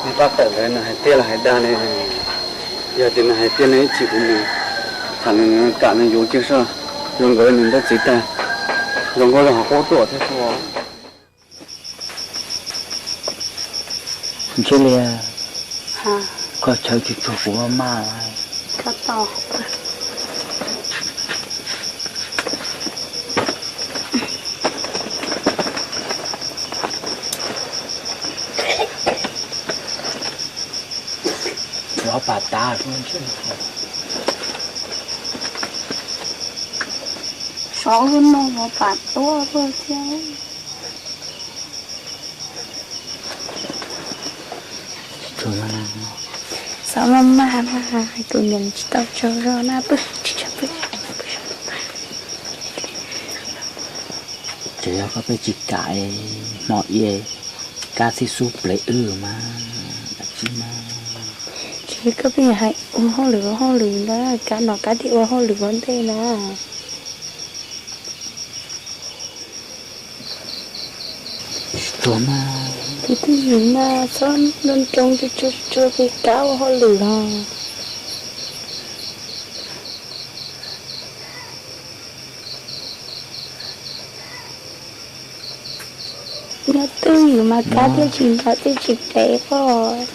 Nej pab tawm ntawd nws hais tiag los hais dag ne? Yog tias nws hais tiag no ib chim kuv mus tham nws, kam nws yuav kiag soj, zoo nkaus li nws ntawd txiv tag, zoo nkaus li ho qub tuaj thiab xwb. Ntshe li koj chaw tsuag tsuag kuv maj maj lawm. Vov pam tas. Sov lub no vov pam tuaj tuaj thiab. Xav maj maj mas tus niam tsis tau tsaug zog na pw tsis tshua pw. Ces yog koj peb tsis kam hmo i kab txhib xub plev wb mas, dab tsi mas. Ces koj peb hais ua hauj lwm ua hauj lwm ntag, kab no kab tias ua hauj lwm ua ntej na. Tsis tuag mas. Tus twj ywm mas txhob nroo nroo tsuag tsuag tsuag pem kab ua hauj lwm os. Nyob twj ywm mas kab thiaj tsis nrov thiaj tsis plev pob.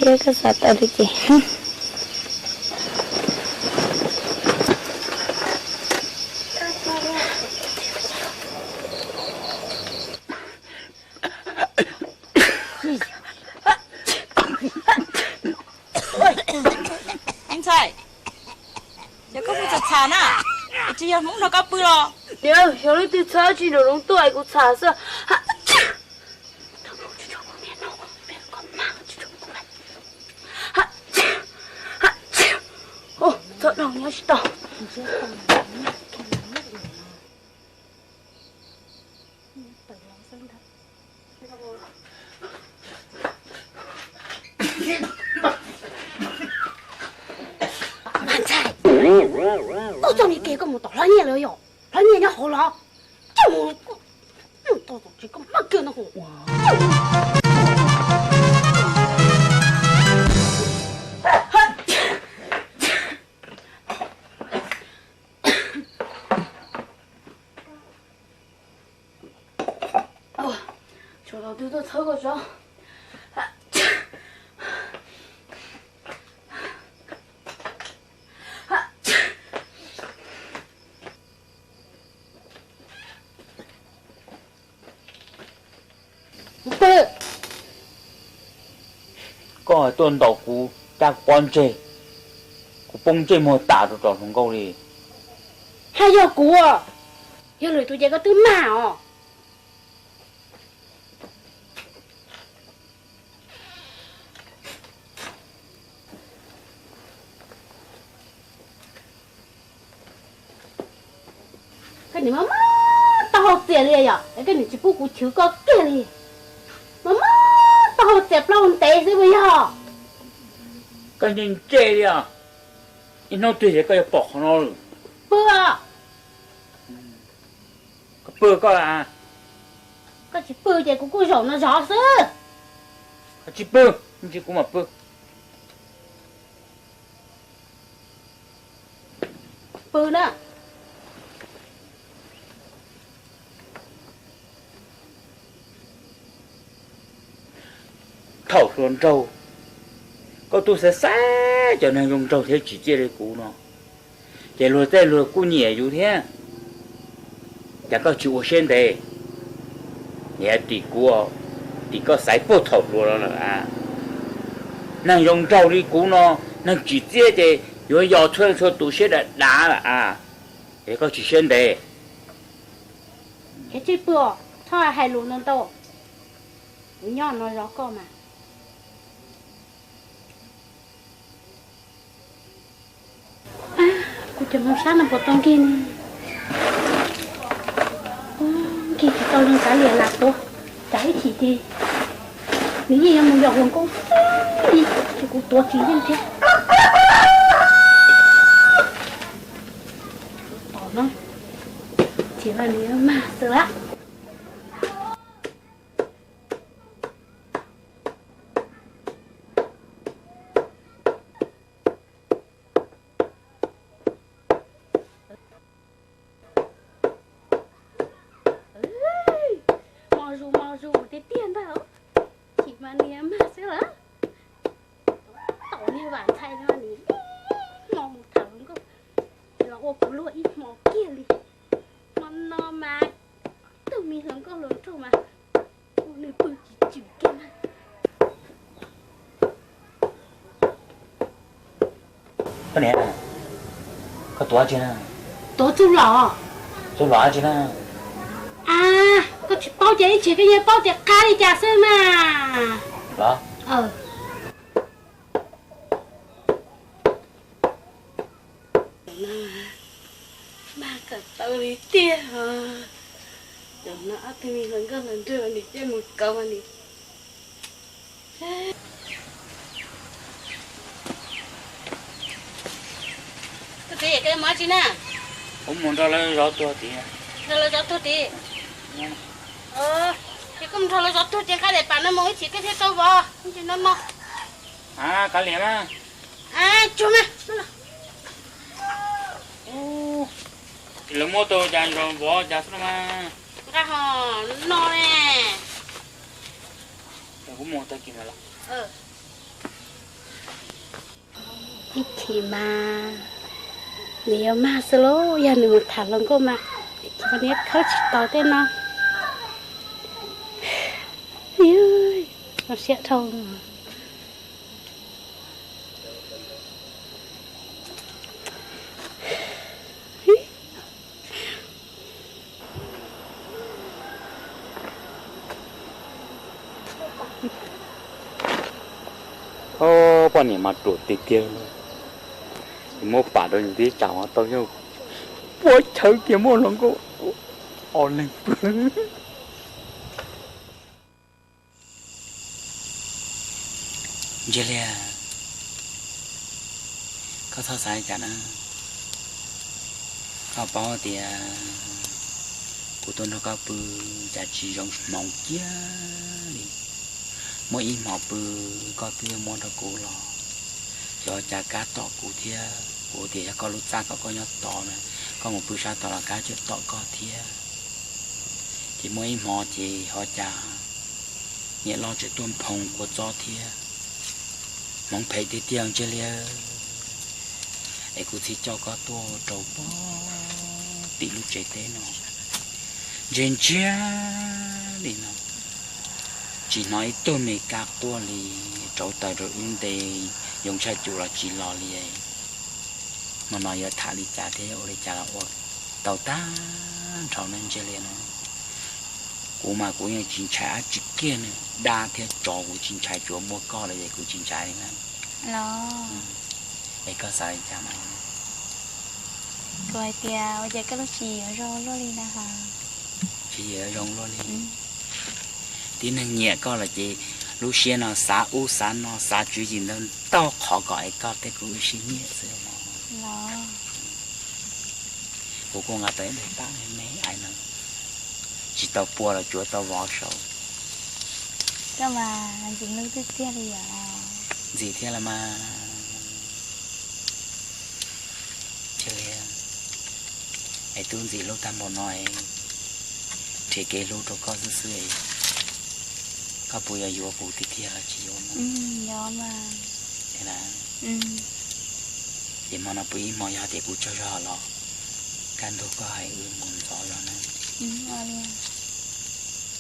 Seb koj xav tau li ces. Ntxhais, ces koj mus txham txham na, es tsis yog Hmoob nrog koj pw los? Niam, yog leej twg txhab tsis nraum zoov tuaj es kuv txham xwb. Txhob dhau nyob tsis tau. Ntxhais, koj txoj me ke koj mus tom hlob Nyiaj lawm yom? Hlob Nyiaj nyob hauv los? Coj mus, tau tsis koj maj kiag no. Tshuav thaum twg tuaj txhawb koj tso. Koj tuaj ntaus kuv, cab kuv pob ntseg, kuv poob ntsej muag tas rau tom hluas nkauj li. Haj yog kuv, yog lwm tus ces koj twb mag os. Koj nim maj maj taub hau txias li yom, es koj nim tsis pub kuv chwv koj kiag li. Maj maj taub hau txias plaub ntev xwb puas yog? Koj ntse ntse li os, ib hnub twg ces koj yuav pom qhov no lawm. Pw os. Koj pw koj. Koj tsis pw ces kuv kuj zaum no zov xwb. Koj tsis pw, ntsis kuv mam pw. na. Thaum hluas nraug, koj twb xav xav cov neeg zoo nraug thiab tsim txiaj li kuv no, ces luag tej luag kuj nyiam yus thiab. Cas koj tsis ua siab ntev, niam tim kuv, tim koj xaiv puag thaum hluas los lawm a. Neeg zoo nraug li kuv no, neeg tsim txiaj ces yuav yos txhua txhua tus siab dav dav lawm a. Es koj tsis siab ntev. Kev tsis pw os, txhob hais lus ntau ntau. Kuv nyob no zov koj mas. Kuv cov moo sab no puas tau nkig ne? Nkig tsis tau li, kav liam lam tuav, tsam ib chim ces nws yeej yuav mus yos hluas nkauj li, ces kuv tuav tsis yeej thiab. Tom no, chim mas nws yuav mag xwb lawm. Mos zus mos zus tiag tiag ntag, chim mas nws yuav mag xwb lawm. Tom niag vam ntxhais no nws hmo mus tham hluas nkauj, los ua kuv luag ib hmo kiag li. Hmo no mas tug me hluas nkauj hluas nraug mas ua nws pw tsis tswm kiag na. Koj niam, koj tuav tsi na? Tuav txuj lom. Txuj lom tsi na? A, koj tsis paub ces ib chim koj yeej paub tias qab li cas xwb mas. Los. Mag kawm tau li tiag. Cov no ob tug me hluas nkauj hluas nraug nws coj mus kauv mas nws. Tus txiv, koj mus tsi na? Kuv mus nrog lawv zov tuag tid. Nrog lawv zov tuag tid? Ces koj mus nrog lawv zov tuag ces nqa daim pam no mus ib chim koj thiaj tau vov. Ces no no. A, kav liam mas. A, tsuag mas. Lawv muab tau cas nrog vov cas xwb no mas. Nqa ho no ne. Kuv mus tag kis mas los. Ib chim mas nws yuav mag xwb lauj, yog nws mus tham hluas nkauj mas ib chim mas nws yuav khawb tsis tau tej no. Zoo siab dhau. Poj niam mas ruam tiag tiag, muab pam rau nws tib tsam tau yog puab chaw kiag muaj hluas nkauj ob leeg pw. Ntsia liag, koj txhob xav li cas na. Koj paub tias kuv tuaj nrog koj pw cas tsis zoo hmoov kiag li. Muaj ib hmos pw koj twb muab rau kuv los, ces ua cas kab tom kuv thiab. Kuv tias yog koj lub txaj kom koj nyob tod na, koj mus pw sab tod los kab coj tom koj thiab. Ces muaj ib hmo ces ho cas niam loj tseem tuaj nphoo kua txob thiab. Hmoov phem tiag tiag Ntsia Liag, es kuv thiaj coj koj tuaj rau pem tim lub tsev teb no. Ntsia ntsia li no, tsis hnov ib tug me kab quaj li, rauv taws rau wb nte, yoo tshaj cum los tsis los li. Hmo no yuav tham li cas thiab ua li cas los ua tau tag nrho na Ntsia Liag na. Kuv mas kuv yeej tsis ntshai dab tsi kiag ne, dab thiab tsov kuv tsis ntshai, tsuav muaj koj lawm es kuv tsis ntshai li na. Es koj xav li cas mas? Kuv hais tias ua cas koj lub tswv yim yuav zoo luaj li na ha? Tswv yim yuav zoo luaj li. Tib neeg nyiam koj lawm ces lub siab no xav ub xav no xav tswv yim ntau ntau qhov kom es koj thiab kuv wb sib nyiam xwb. Kuv kuj nqa tau ib daim pam me me ais no, tsis tau pua los tsuav tau vov saud. Koj mas ntxim hlub tiag tiag li yom. Ntxim thiab los mas. Ntsia Liag, Es tub ntxim hlub tag npaum no, nrhiav kev hlub rau koj xwb xwb, koj puas yuav yuav kuv tiag tiag los tsis yuav? Ces hmo no pw ib hmo, yog tias kuv tsaug zog los kaj ntug koj hais wb mus ntxov zog na.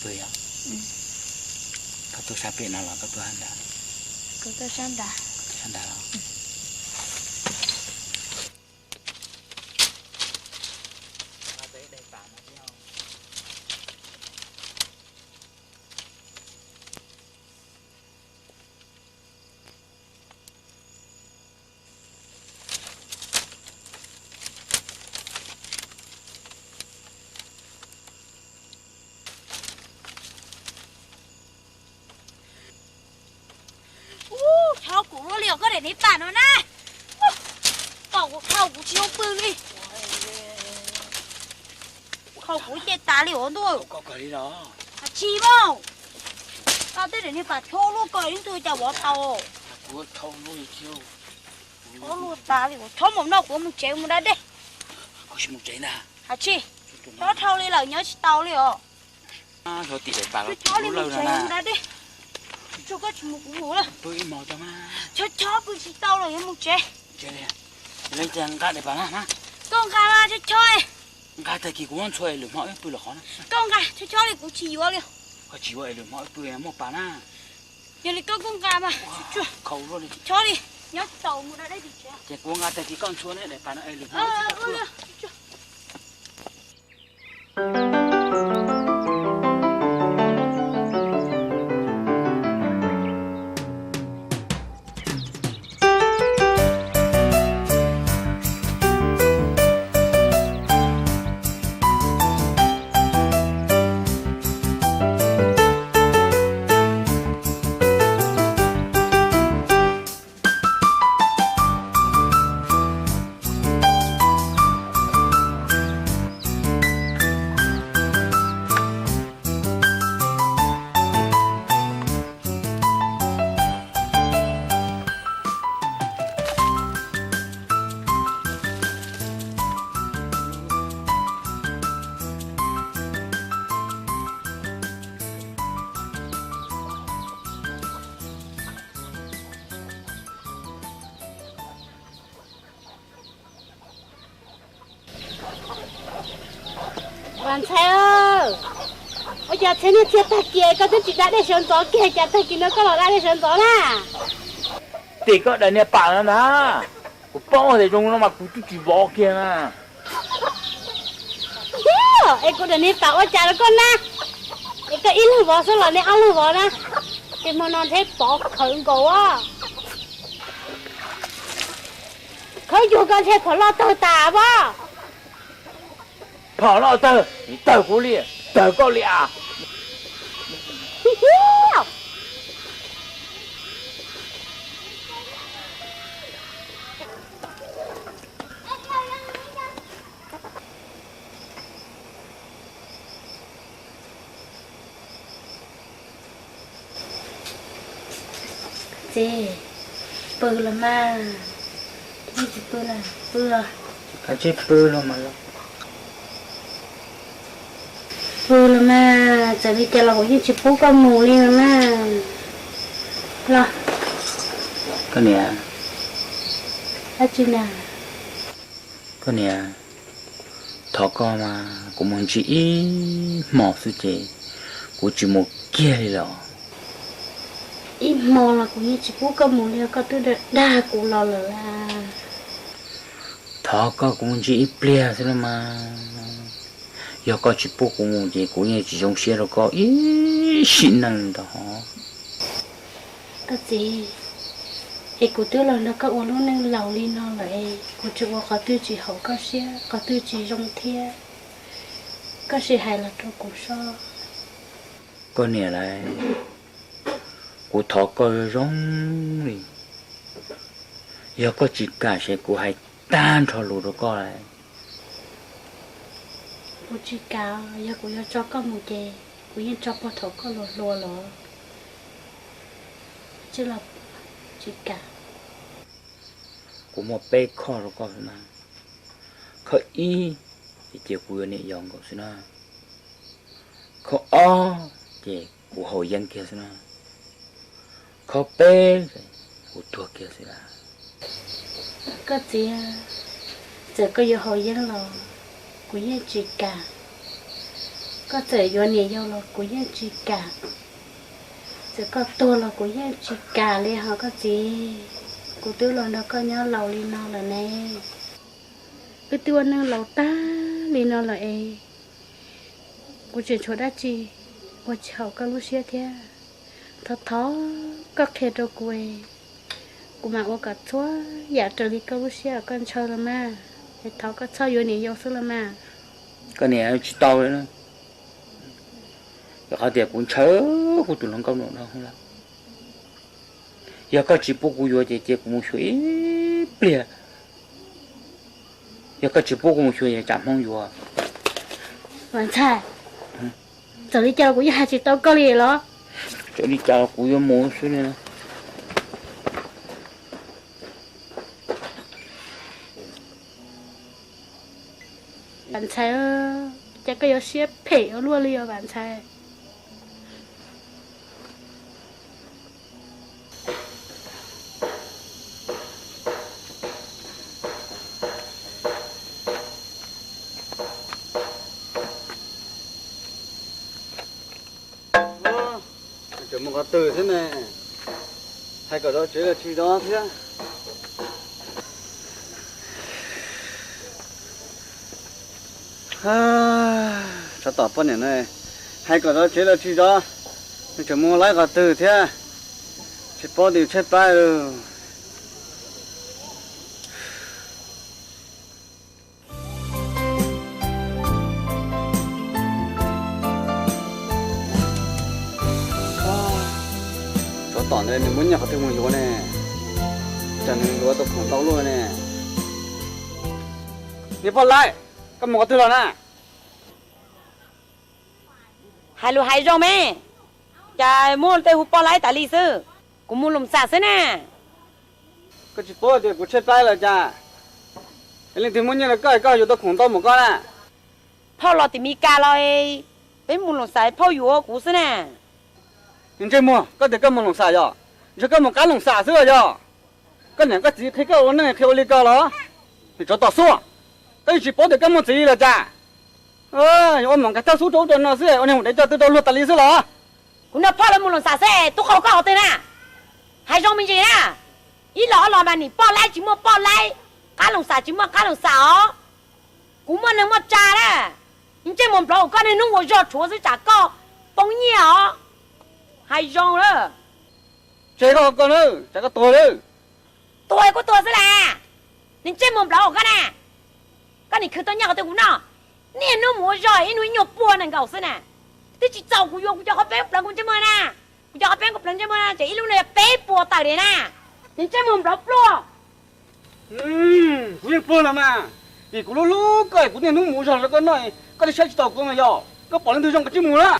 Pw os. Koj tuaj sab pem no los koj tuaj sab nrad? Sab nrad los. Ub, chob kuv luaj li os koj daim niag pam no na. Kom kuv dhau kuv tsis zoo pw li. Dhau kuv ces tas li os ntuj. Tsis mas. Koj tej daim niag pam chob luaj koj ib tug cas vov tau. Chob luaj tas li, chob mus noj kuv mus tsev mus da dej. Hais tsis, chob dhau li lawm nyob tsis tau li os. Chob li mus tsev mus da dej. Tsuas koj tsis mus kuv mus lawm. Chob chob pw tsis tau lawm yuav mus tsev. Koj nqa mas chob chob. Nqa tag kis kuv muab ntxhua es lwm hmo wb pw lawm qhov na. Koj nqa chob chob li kuv tsis yuav li. Koj tsis yuav es lwm hmo wb pw muaj pas na. Yog li koj kuj nqa mas. Chob li nyob tsis tau mus da dej tim tsev. Ces kuv nqa tag kis koj ntxhua ne daim pas no es lwm hmo wb pw. Ntxhais, ua cas txhiab niaj txhiab tag kis koj twb tsis da dej sawv ntxov kiag, cas tag kis no koj los da dej sawv ntxov na? Tim koj daim niag pam no ntag, kuv paub tias zoo no mas kuv twb tsis vov kiag na. Es kuv daim niag pam ua cas rau koj na? Es koj ib leeg vov xwb los neb ob leeg vov na? Ces hmo no ntshe pov khawv nkaus a. Khawv ncuag koj ntshe phom loj tawg tas as. Phom loj tawg, tawg kuv li, tawg koj li as. Txiv, pw los mas, yeej tsis pw na, pw os. Kav tsij pw los mas los. Pw los mas, txawm li cas los kuv yeej tsis pub koj mus li no na. Los. Koj niam. Dab tsi na? Koj niam, thov koj mas kuv mus ncig ib hmo xwb ces kuv tsis mus kiag li lawm. Ib hmo los kuv yeej tsis pub koj mus li, koj twb dag dag kuv los lawm a. Thov koj kuv mus ncig ib pliag xwb los mas. Yog koj tsis pub kuv mus ces kuv yeej tsis zoo siab rau koj ib sim neej ntag. Koj txiv, es kuv twb los nrog koj ua lub neej laus li no lawm, kuv tseem ua qhov twg tsis haum koj siab, qhov twg tsis zoo thiab, koj sim hais los rau kuv sob. Koj niam lauj, kuv thov koj zoo zoo li, yog koj tsis kam ces kuv hais tag nrho lus rau koj lauj. Kuv tsis kam, yog kuv yuav tso koj mus ces kuv yeej tso puag thaum koj hluas hluas los, tsis los, tsis kam. Kuv muaj peb khob rau koj na. Khob ib, Ces cia kuv yuav niam yau nkaus xwb na. Khob ob ces kuv haus yeeb kiag xwb na. Khob peb kuv tuag kiag xwb na. Koj txiv, txawm koj yuav haus yeeb los kuv yeej tsis kam. Koj txawm yuav niam yau los kuv yeej tsis kam. Txawm koj tuag los kuv yeej tsis kam li hos koj txiv. Kuv twb los nrog koj nyob laus li no lawm ne. Wb twb ua neej laus tag li no lawm es kuv tseem tshuav dab tsi ua tsis haum koj lub siab thiab. Thov thov koj qhia rau kuv es kuv mam ua kom txhua yam raws li koj lub siab uas koj ntshaw los mas. Es thov koj txhob yuav niam yau xwb los mas. Koj niam tsis tau li na. Rau qhov tias kuv ntshaw kuv tus hluas nkauj no no lawm. Yog koj tsis pub kuv yuav ces cia kuv mus xyuas ib pliag. Yog koj tsis pub kuv mus xyuas ces tsam Hmoob yuav. Vam Ntxhais, txawm li cas los kuv yeej hais tsis tau koj li los? Txawm li cas los kuv yuav mus xwb li. Vam Ntxhais, cas koj yuav siab phem ua luaj li os Vam Ntxhais. Tseem mus qhov twg thiab ne? Hais kom zov tsev los tsis zov thiab. Tsov tom poj niam no, hais kom zov tsev los tsis zov, nws tseem mus laib qhov twg thiab, tsis paub tias tshaib plab lawm. Tsov tom ntawd nws muab nyiaj qhov twg mus yuav ne? Cas nws yuav tau khoom ntau luaj ne? Niag poj laib, koj mus qhov twg los na? Hais lus hais zoo me, cas muab tej hu poj laib tas li xwb. Kuv mus loos xam xwb na. Koj tsis paub tias kuv tshaib plab los cas? Es leej twg muab nyiaj rau koj, koj yuav tau khoom ntau mus koj na. Phauj los tim Mes Kas los, peb mus loos xam phauj yuav kuv xwb na. Ntsej muag, koj tias koj mus loos xam yog, ntshe koj mus qab loos xam xwb los yog? Koj niam koj txiv qhia koj ua neej qhia ua li ko los? Niag tsov tom xuaj, koj yeej tsis paub tias koj muaj txiv los cas? Ua mom nkag thaj xub rau ub rau no xwb, ua niag mus dev coj twb rau luag tas li xwb los? Kuv nrog phauj lawv mus loos xam xwb, tub qau koj qhov twg na? Hais zoo me ntsis na. Ib los ob los mas nim poj laib tsis muaj poj laib, qab loos xam tsis muaj qab loos xam os. Kuv muaj neeg muaj tsa na. Ntsej muag nplov, koj niaj hnub ua zog tshuav xwb tsam koj poob nyiaj os. Hais zoo lawm. Tseg koj, koj na, tsam koj tuag lawm. Tuag kuj tuag xwb las. Niag ntsej muag nplov koj na, koj nim khwv tau nyiaj qhov twg kuv noj? Niaj hnub mus ua zog ib hnub ib nyuag puag nees nkaum xwb na. Twb tsis txaus kuv yuav, kuv cov qhov peeb pleev kuv ntsej muag na. Kuv cov qhov peeb kuv pleev ntsej muag na, ces ib lub no yog peb puas tawm li na. Niag ntsej muag nplov pluag. Kuv yeej pluag los mas, vim kuv lub hlub koj, kuv niaj hnub mus ua zog rau koj noj, koj thiaj saib tsis taus kuv mas yog. Koj pom leej twg zoo koj tsij mus na.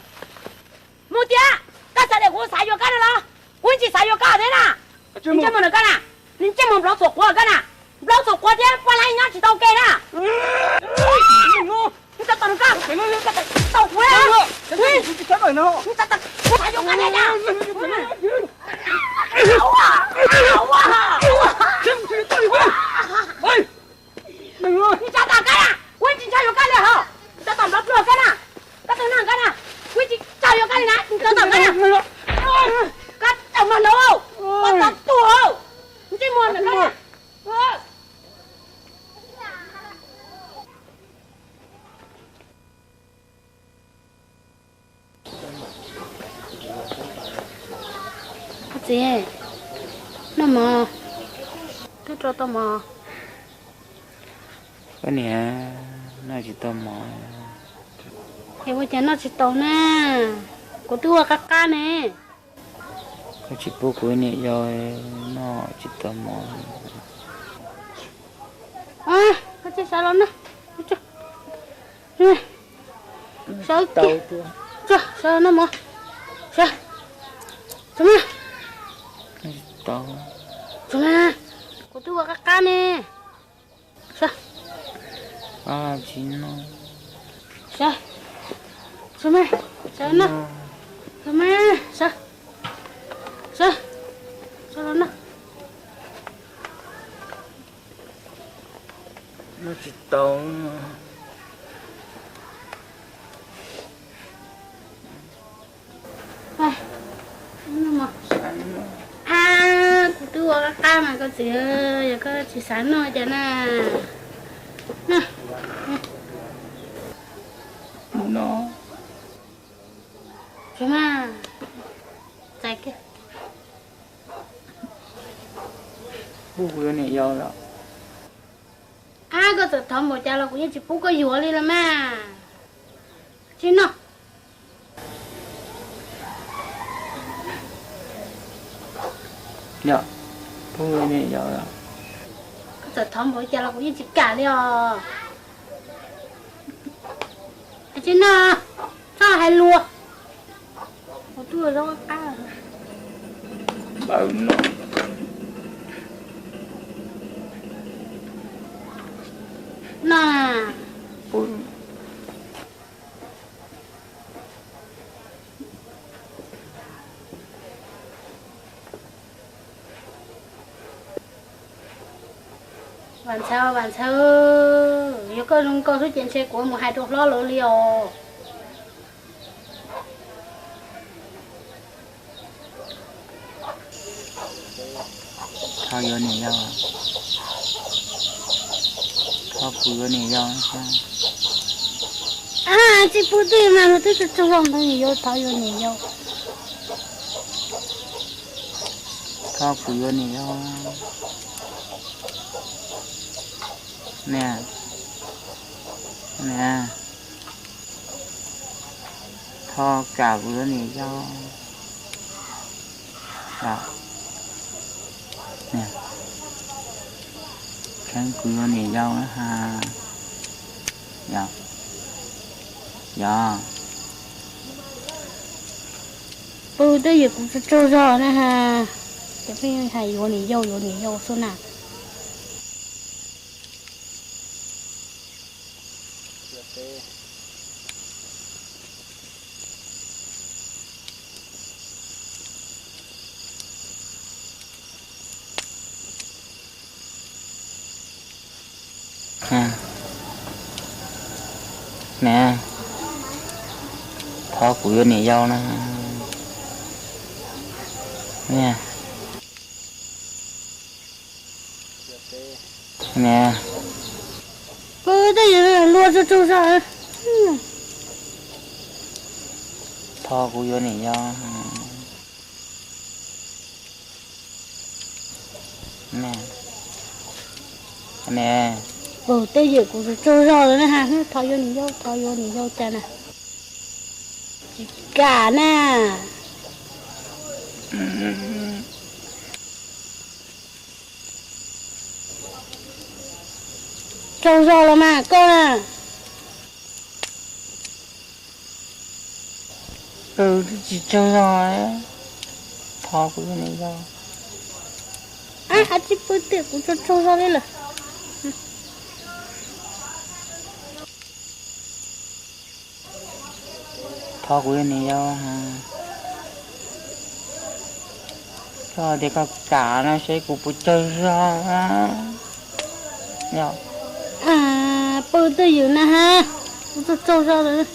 Mus tiag, koj xav tias kuv xav yuav koj no los? Kuv tsis xav yuav koj thiab na. Niag ntsej muag ntawm koj na, niag ntsej muag nplov xuam quav koj na, nplov xuam quav thiab poj laib nyob tsis tau ke na. Niag tsov tom no koj, tau kuv na. Niag tsov tom, kuv xav yuav koj thiab na. Niag tsov tom koj na, kuv tsis ntshaw yuav koj li hos. Niag tsov tom nplov pluag koj na, koj tus no koj na, kuv tsis ntshaw yuav koj li na. Niag tsov tom koj na, koj tawm mas no, koj tau tuag. Ntsej muag ntawm koj na. Koj txiv, noj mov, twb rau tau mov. Koj niam, noj tsis tau mov. Es ua cas noj tsis tau na? Kuv twb ua qab qab ne. Koj tsis pub kuv niam yau noj tsis tau mov. Koj tsis sawv los na. Sawv, sawv noj mov. Sawv, sawv na. Tsis tau. Sawv na. Kuv twb ua qab qab ne. Sawv. Tsis noj. Sawv, sawv mas, sawv no, sawv mas, sawv, sawv, sawv los no. Noj tsis tau. Ab, kuv twb ua qab qab mas koj txiv, yog koj tsis xav noj cas na. Tsis mas, txais kiag. Pub kuv yuav niam yau lawm. Ab, koj txawm thov npaum cas los kuv yeej tsis pub koj yuav li los mas. Tsis noj. Yog, pub niam yau lawm. Koj txawm thov npaum cas los kuv yeej tsis kam li os. Tsis noj, txhob hais lus. Kuv twb ua zaub qab qab. Noj. Vam Ntxhais, Vam Ntxhais, yog koj zoo nkauj xwb ces ntshe kuv mus hais rau hlob lawv li os. Thov yuav niam yau. Thov kuv yuav niam yau. Ab, tsis pub twj mas luag twb tsaug zog ntawd, yuav thov yuav niam yau. Thov kuv yuav niam yau. Niam, niam, thov kam kuv yuav niam yau. Kheev kuv yuav niam yau na has. Yog, yog. Pw twb yog kuv tsaug tsaug zog na has. Ces pheej hais yuav niam yau yuav niam yau xwb na. Niam, thov kuv yuav niam yau na. Niam, pw twb yog luag tsaug tsaug zog. Thov kuv yuav niam yau. Pw twb yog kuv tsaug tsaug zog lawm na has, thov yuav niam yau, thov yuav niam yau cas na. Tsis kam na. Tsaug zog los mas koj na. Pw twb tsis tsaug zog, thov kuv yuav niam yau. Ab, tsis pw tiag, kuv tsaug tsaug zog li lawm. Thov kuv yuav niam yau. Koj tias koj kam no seb kuv puas tsaug zog. Pw twb ywm na has, kuv tsaug tsaug zog lawm.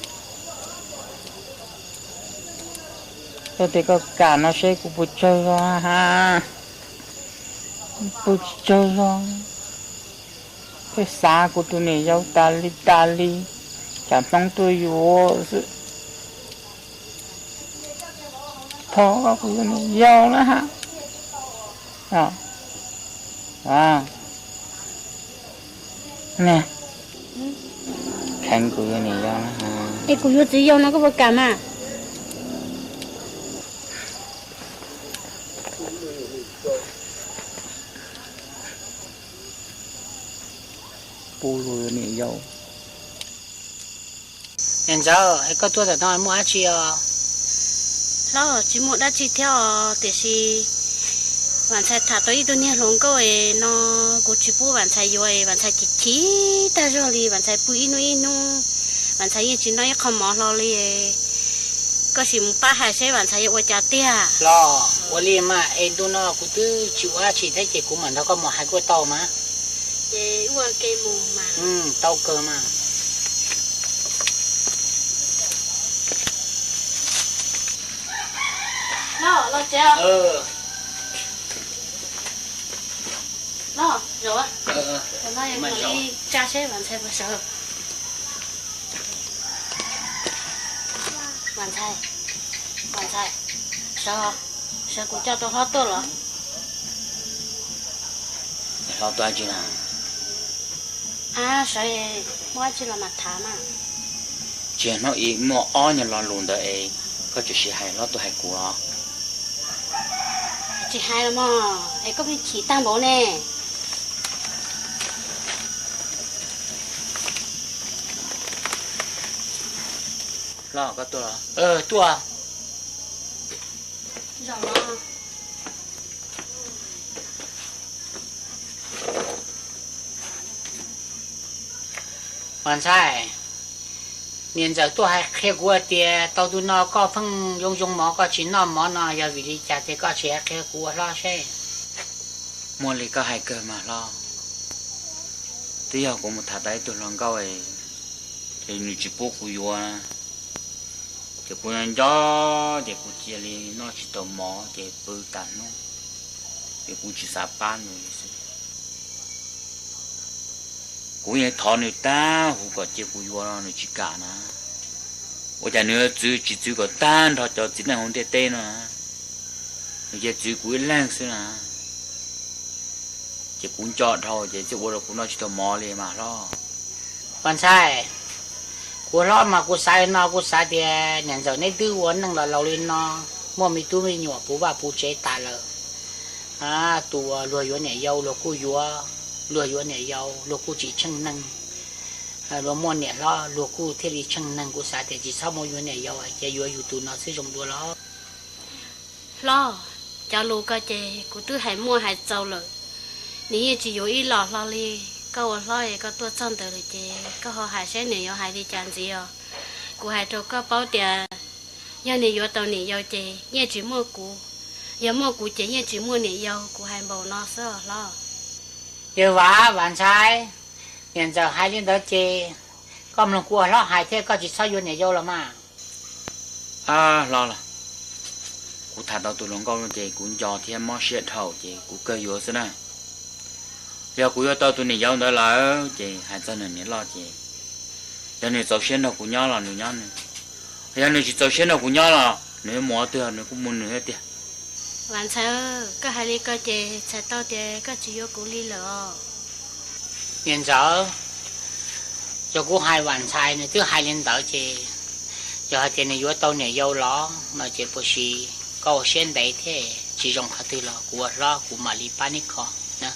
Koj tias koj kam no seb kuv puas tsaug zog has. Pw tsis tsaug zog. Peb xav kuv tus niam yau tas li tas li, tsam Hmoob tuaj yuav xwb. Thov kuv yuav niam yau na has. Niam, kheev kuv yuav niam yau na has. Es kuv yuav txiv yau no koj puas kam mas? Pub luag yuav niam yau. Niam ntxawm, es koj tuaj ntawm no muaj dab tsi os? Hlob, tsis muaj dab tsi thiab os, tiam sis Vam Ntxhais tham tau ib tug niag hluas nkauj es no kuv tsis pub Vam Ntxhais yuav es Vam Ntxhais chim chim tag zog li, Vam Ntxhais pw ib hnub ib hnub Vam Ntxhais yeej tsis noj ib qho mov hlo li. Koj sim mus pab hais seb Vam Ntxhais yuav ua cas tiag. Los ua li mas es ntu no kuv twb tsis ua dab tsi thiab ces kuv mam nrog koj mus hais kuj tau mas. Ces ua ke mus mas. Tau kawg mas. Los, los tsev. Los, zaum, zaum li tsa seb Vam Ntxhais puas sawv. Vam Ntxhais, Vam Ntxhais, sawv, sawv kuv coj tau hlob tuaj los. Hlob tuaj dab tsi na? Sawv, muaj dab tsi los mas tham mas. Tsis yog hnub ib muaj ob nyuag lo lus ntawd es koj tseem sim hais hlob tuaj hais kuv os? Tsis hais los mas, es koj pheej chim tag npaum ne. Hlob, koj tuaj los? Tuaj. Mas ntxhais, niam ntxawm tuaj hais qhia kuv hais tias tau ntu no koj pheej yoo yoo mov, koj tsis noj mov no yog vim li cas tias koj tsis hais qhia kuv ua hlob seb? Muaj li koj hais kawg mas hlob. Twb yog kuv mus tham tau ib tug hluas nkauj, ces nws tsis pub kuv yuav, ces kuv nco nco, ces kuv cia li noj tsis tau mov ces pw tas hnub, ces kuv tsis xav pab nws li xwb. Kuv yeej thov nws tag huv kom cia kuv yuav los nws tsis kam na. Ua cas nws txwv tsis txwv kom tag nrho cov txiv neej hauv ntiaj teb no na, nws cia txwv kuv ib leeg xwb na. Ces kuv nco dhau ces thiaj ua rau kuv noj tsis tau mov li mas hlob. Pas ntxhais, kuv hlob mas kuv xav li no, kuv xav tias niam ntxawm neb twb ua neej los laus li no, muaj me tub me nyuam puv vaj puv tsev tas lawm. Tus uas luag yuav niam yau luag kuj yuav, luag yuav niam yau luag kuj tsis tsheej neeg. Luag muaj niam hlob luag kuj thiaj li tsheej neeg, kuv xav tias tsis txhob mus yuav niam yau, ces yuav yus tus no xwb zoo dua los. Hlob, cov lus ko ces kuv twb hais muaj hais txaus lawm, nws yeej tsis yuav ib los hlo li. Koj ua hlob es koj tuaj txog ntawd lawm ces koj ho hais seb nws yuav hais li cas ntxiv os. Kuv hais rau koj paub tias yog nws yuav tau niam yau ces yeej tsis muaj kuv, yog muaj kuv ces yeej tsis muaj niam yau, kuv hais npaum no xwb os hlob. Yawg Vam, Vam Ntxhais, niam ntxawm hais li ntawd ces koj mloog kuv ua hlob hais thiab, koj tsis txhob yuav niam yau los mas. Hlob los, kuv tham tau tus hluas nkauj no ces kuv nco thiab mob siab dhau ces kuv kawg yuav xwb na. Yog kuv yuav tau tus niam yau ntawd lawm ces hais txog nws niam loj ces yog nws txaus siab nrog kuv nyob los nws nyob nws, yog nws tsis txaus siab nrog kuv nyob los nws mus qhov twg nws kuj mus nws thiab tiag. Vam Ntxhais, koj hais li ko ces txhais tau tias koj tsis yuav kuv li lawm os. Niam ntxawm, yog kuv hais Vam Ntxhais nws twb hais li ntawd ces yog hais tias nws yuav tau niam yau los no ces puas tsis, koj ua siab ntev thiab tsis zoo qhov twg los kuv ua hlob kuv mam li pab neb kho na.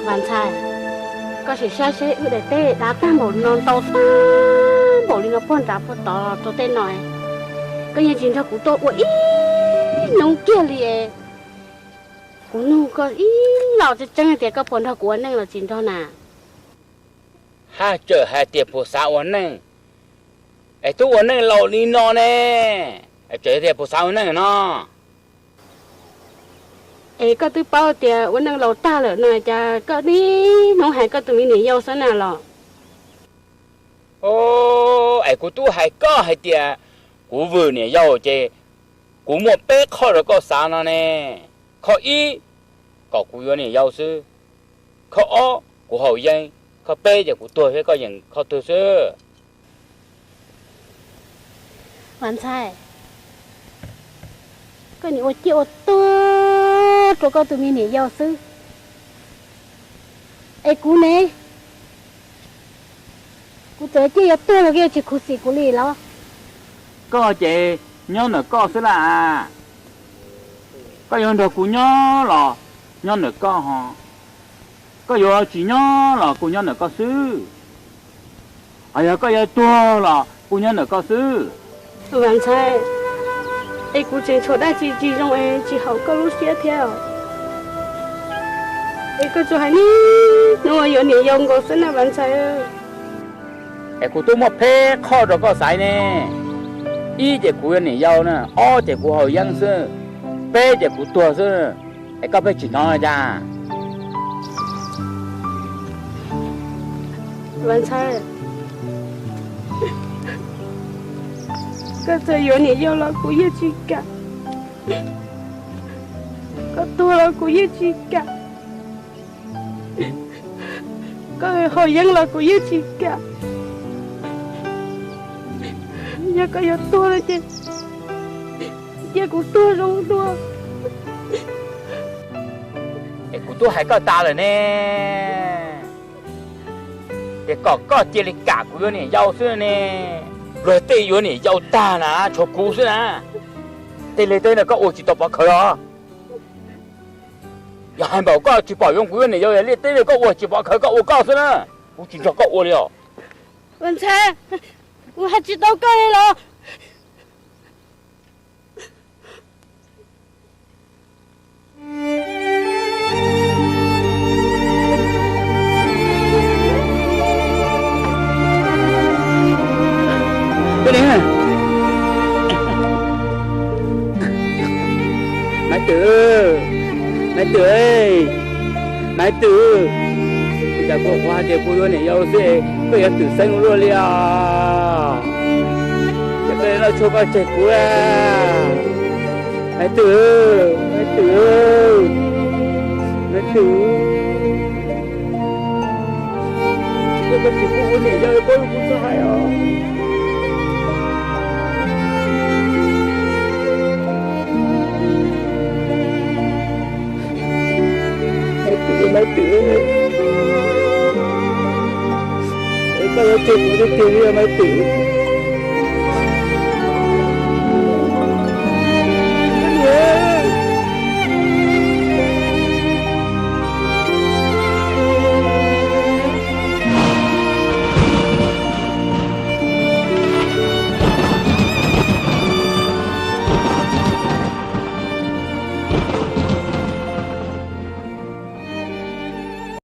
Vam Ntxhais, koj sim saib seb wb daim teb dav tag npaum li no, ntau tag npaum li no puag nrad puag tod rau tej no, koj yeej tsis nrog kuv tuaj ua ib hnub kiag li. Kuv nug koj ib los tseeb tseeb tias koj puas nrog kuv ua neej los tsis nrog na? Haj tseem hais tias puas xav ua neej, es twb ua neej laus li no ne, es tseem tias puas xav ua neej no? Es koj twb paub tias ua neej laus tag lawm no cas koj niaj hnub hais koj tus me niam yau xwb na los? Es kuv twb hais koj hais tias kuv vwm niam yau ces kuv muaj peb qho rau koj xav no ne. Qho ib, kom kuv yuav niam yau xwb. Qho ob, kuv haus yeeb. Qho peb ces kuv tuag thiab koj yeem qhov twg xwb. Vam Ntxhais, koj nim ua ciaj ua tuag rau koj tus me niam yau xwb. Es kuv ne, kuv txawm ciaj yuav tuag los koj yuav tsis khuv xim kuv li los? Koj ces nyob ntawm koj xwb las. Koj yuav nrog kuv nyob los nyob ntawm koj ho. Koj yuav tsis nyob los kuv nyob ntawm koj xwb, hos yog koj yuav tuag los kuv nyob ntawm koj xwb. Vam Ntxhais, es kuv tseem tshuav dab tsi tsis zoo es tsis haum koj lub siab thiab? Es koj tsuas hais niaj hnub yuav niam yau nkaus xwb na Vam Ntxhais. Es kuv twb muaj peb qhov rau koj xaiv ne. Ib ces kuv yuav niam yau na, ob ces kuv haus yeeb xwb, peb ces kuv tuag xwb. Es koj pheej tsis hnov li cas? Vam Ntxhais, koj txawm yuav niam yau los kuv yeej tsis kam, koj tuag los kuv yeej tsis kam, koj haus yeeb los kuv yeej tsis kam. Yog koj yuav tuag no ces cia kuv tuag zoo dua. Es kuv twb hais koj tas lawm ne, ces kom koj cia li kam kuv yuav niam yau xwb ne. Luag tej yuav niam yau tag na tshuav kuv xwb na. Tej liaj teb no koj ua tsis tau pov khawv los? Yog hais npaum koj tsis pom zoo kuv yuav niam yau, liaj teb no koj ua tsis pov khawv, koj ua koj xwb na, kuv tsis nrog koj ua li os. Vam Ntxhais, kuv hais tsis tau koj li los? Maiv Twm, Maiv Twm, Maiv Twm, ua cas koj hais tias kuv yuav niam yau xwb, koj yuav twm xeeb ua luaj li os? Ces koj yuav noj tshuaj koj tseg kuv a. Maiv Twm, Maiv Twm, Maiv Twm, koj tsis pub kuv niam yau paub li kuv txhob hais os. Maiv Twm, Maiv Twm, koj yuav tseg kuv tiag tiag li Maiv Twm.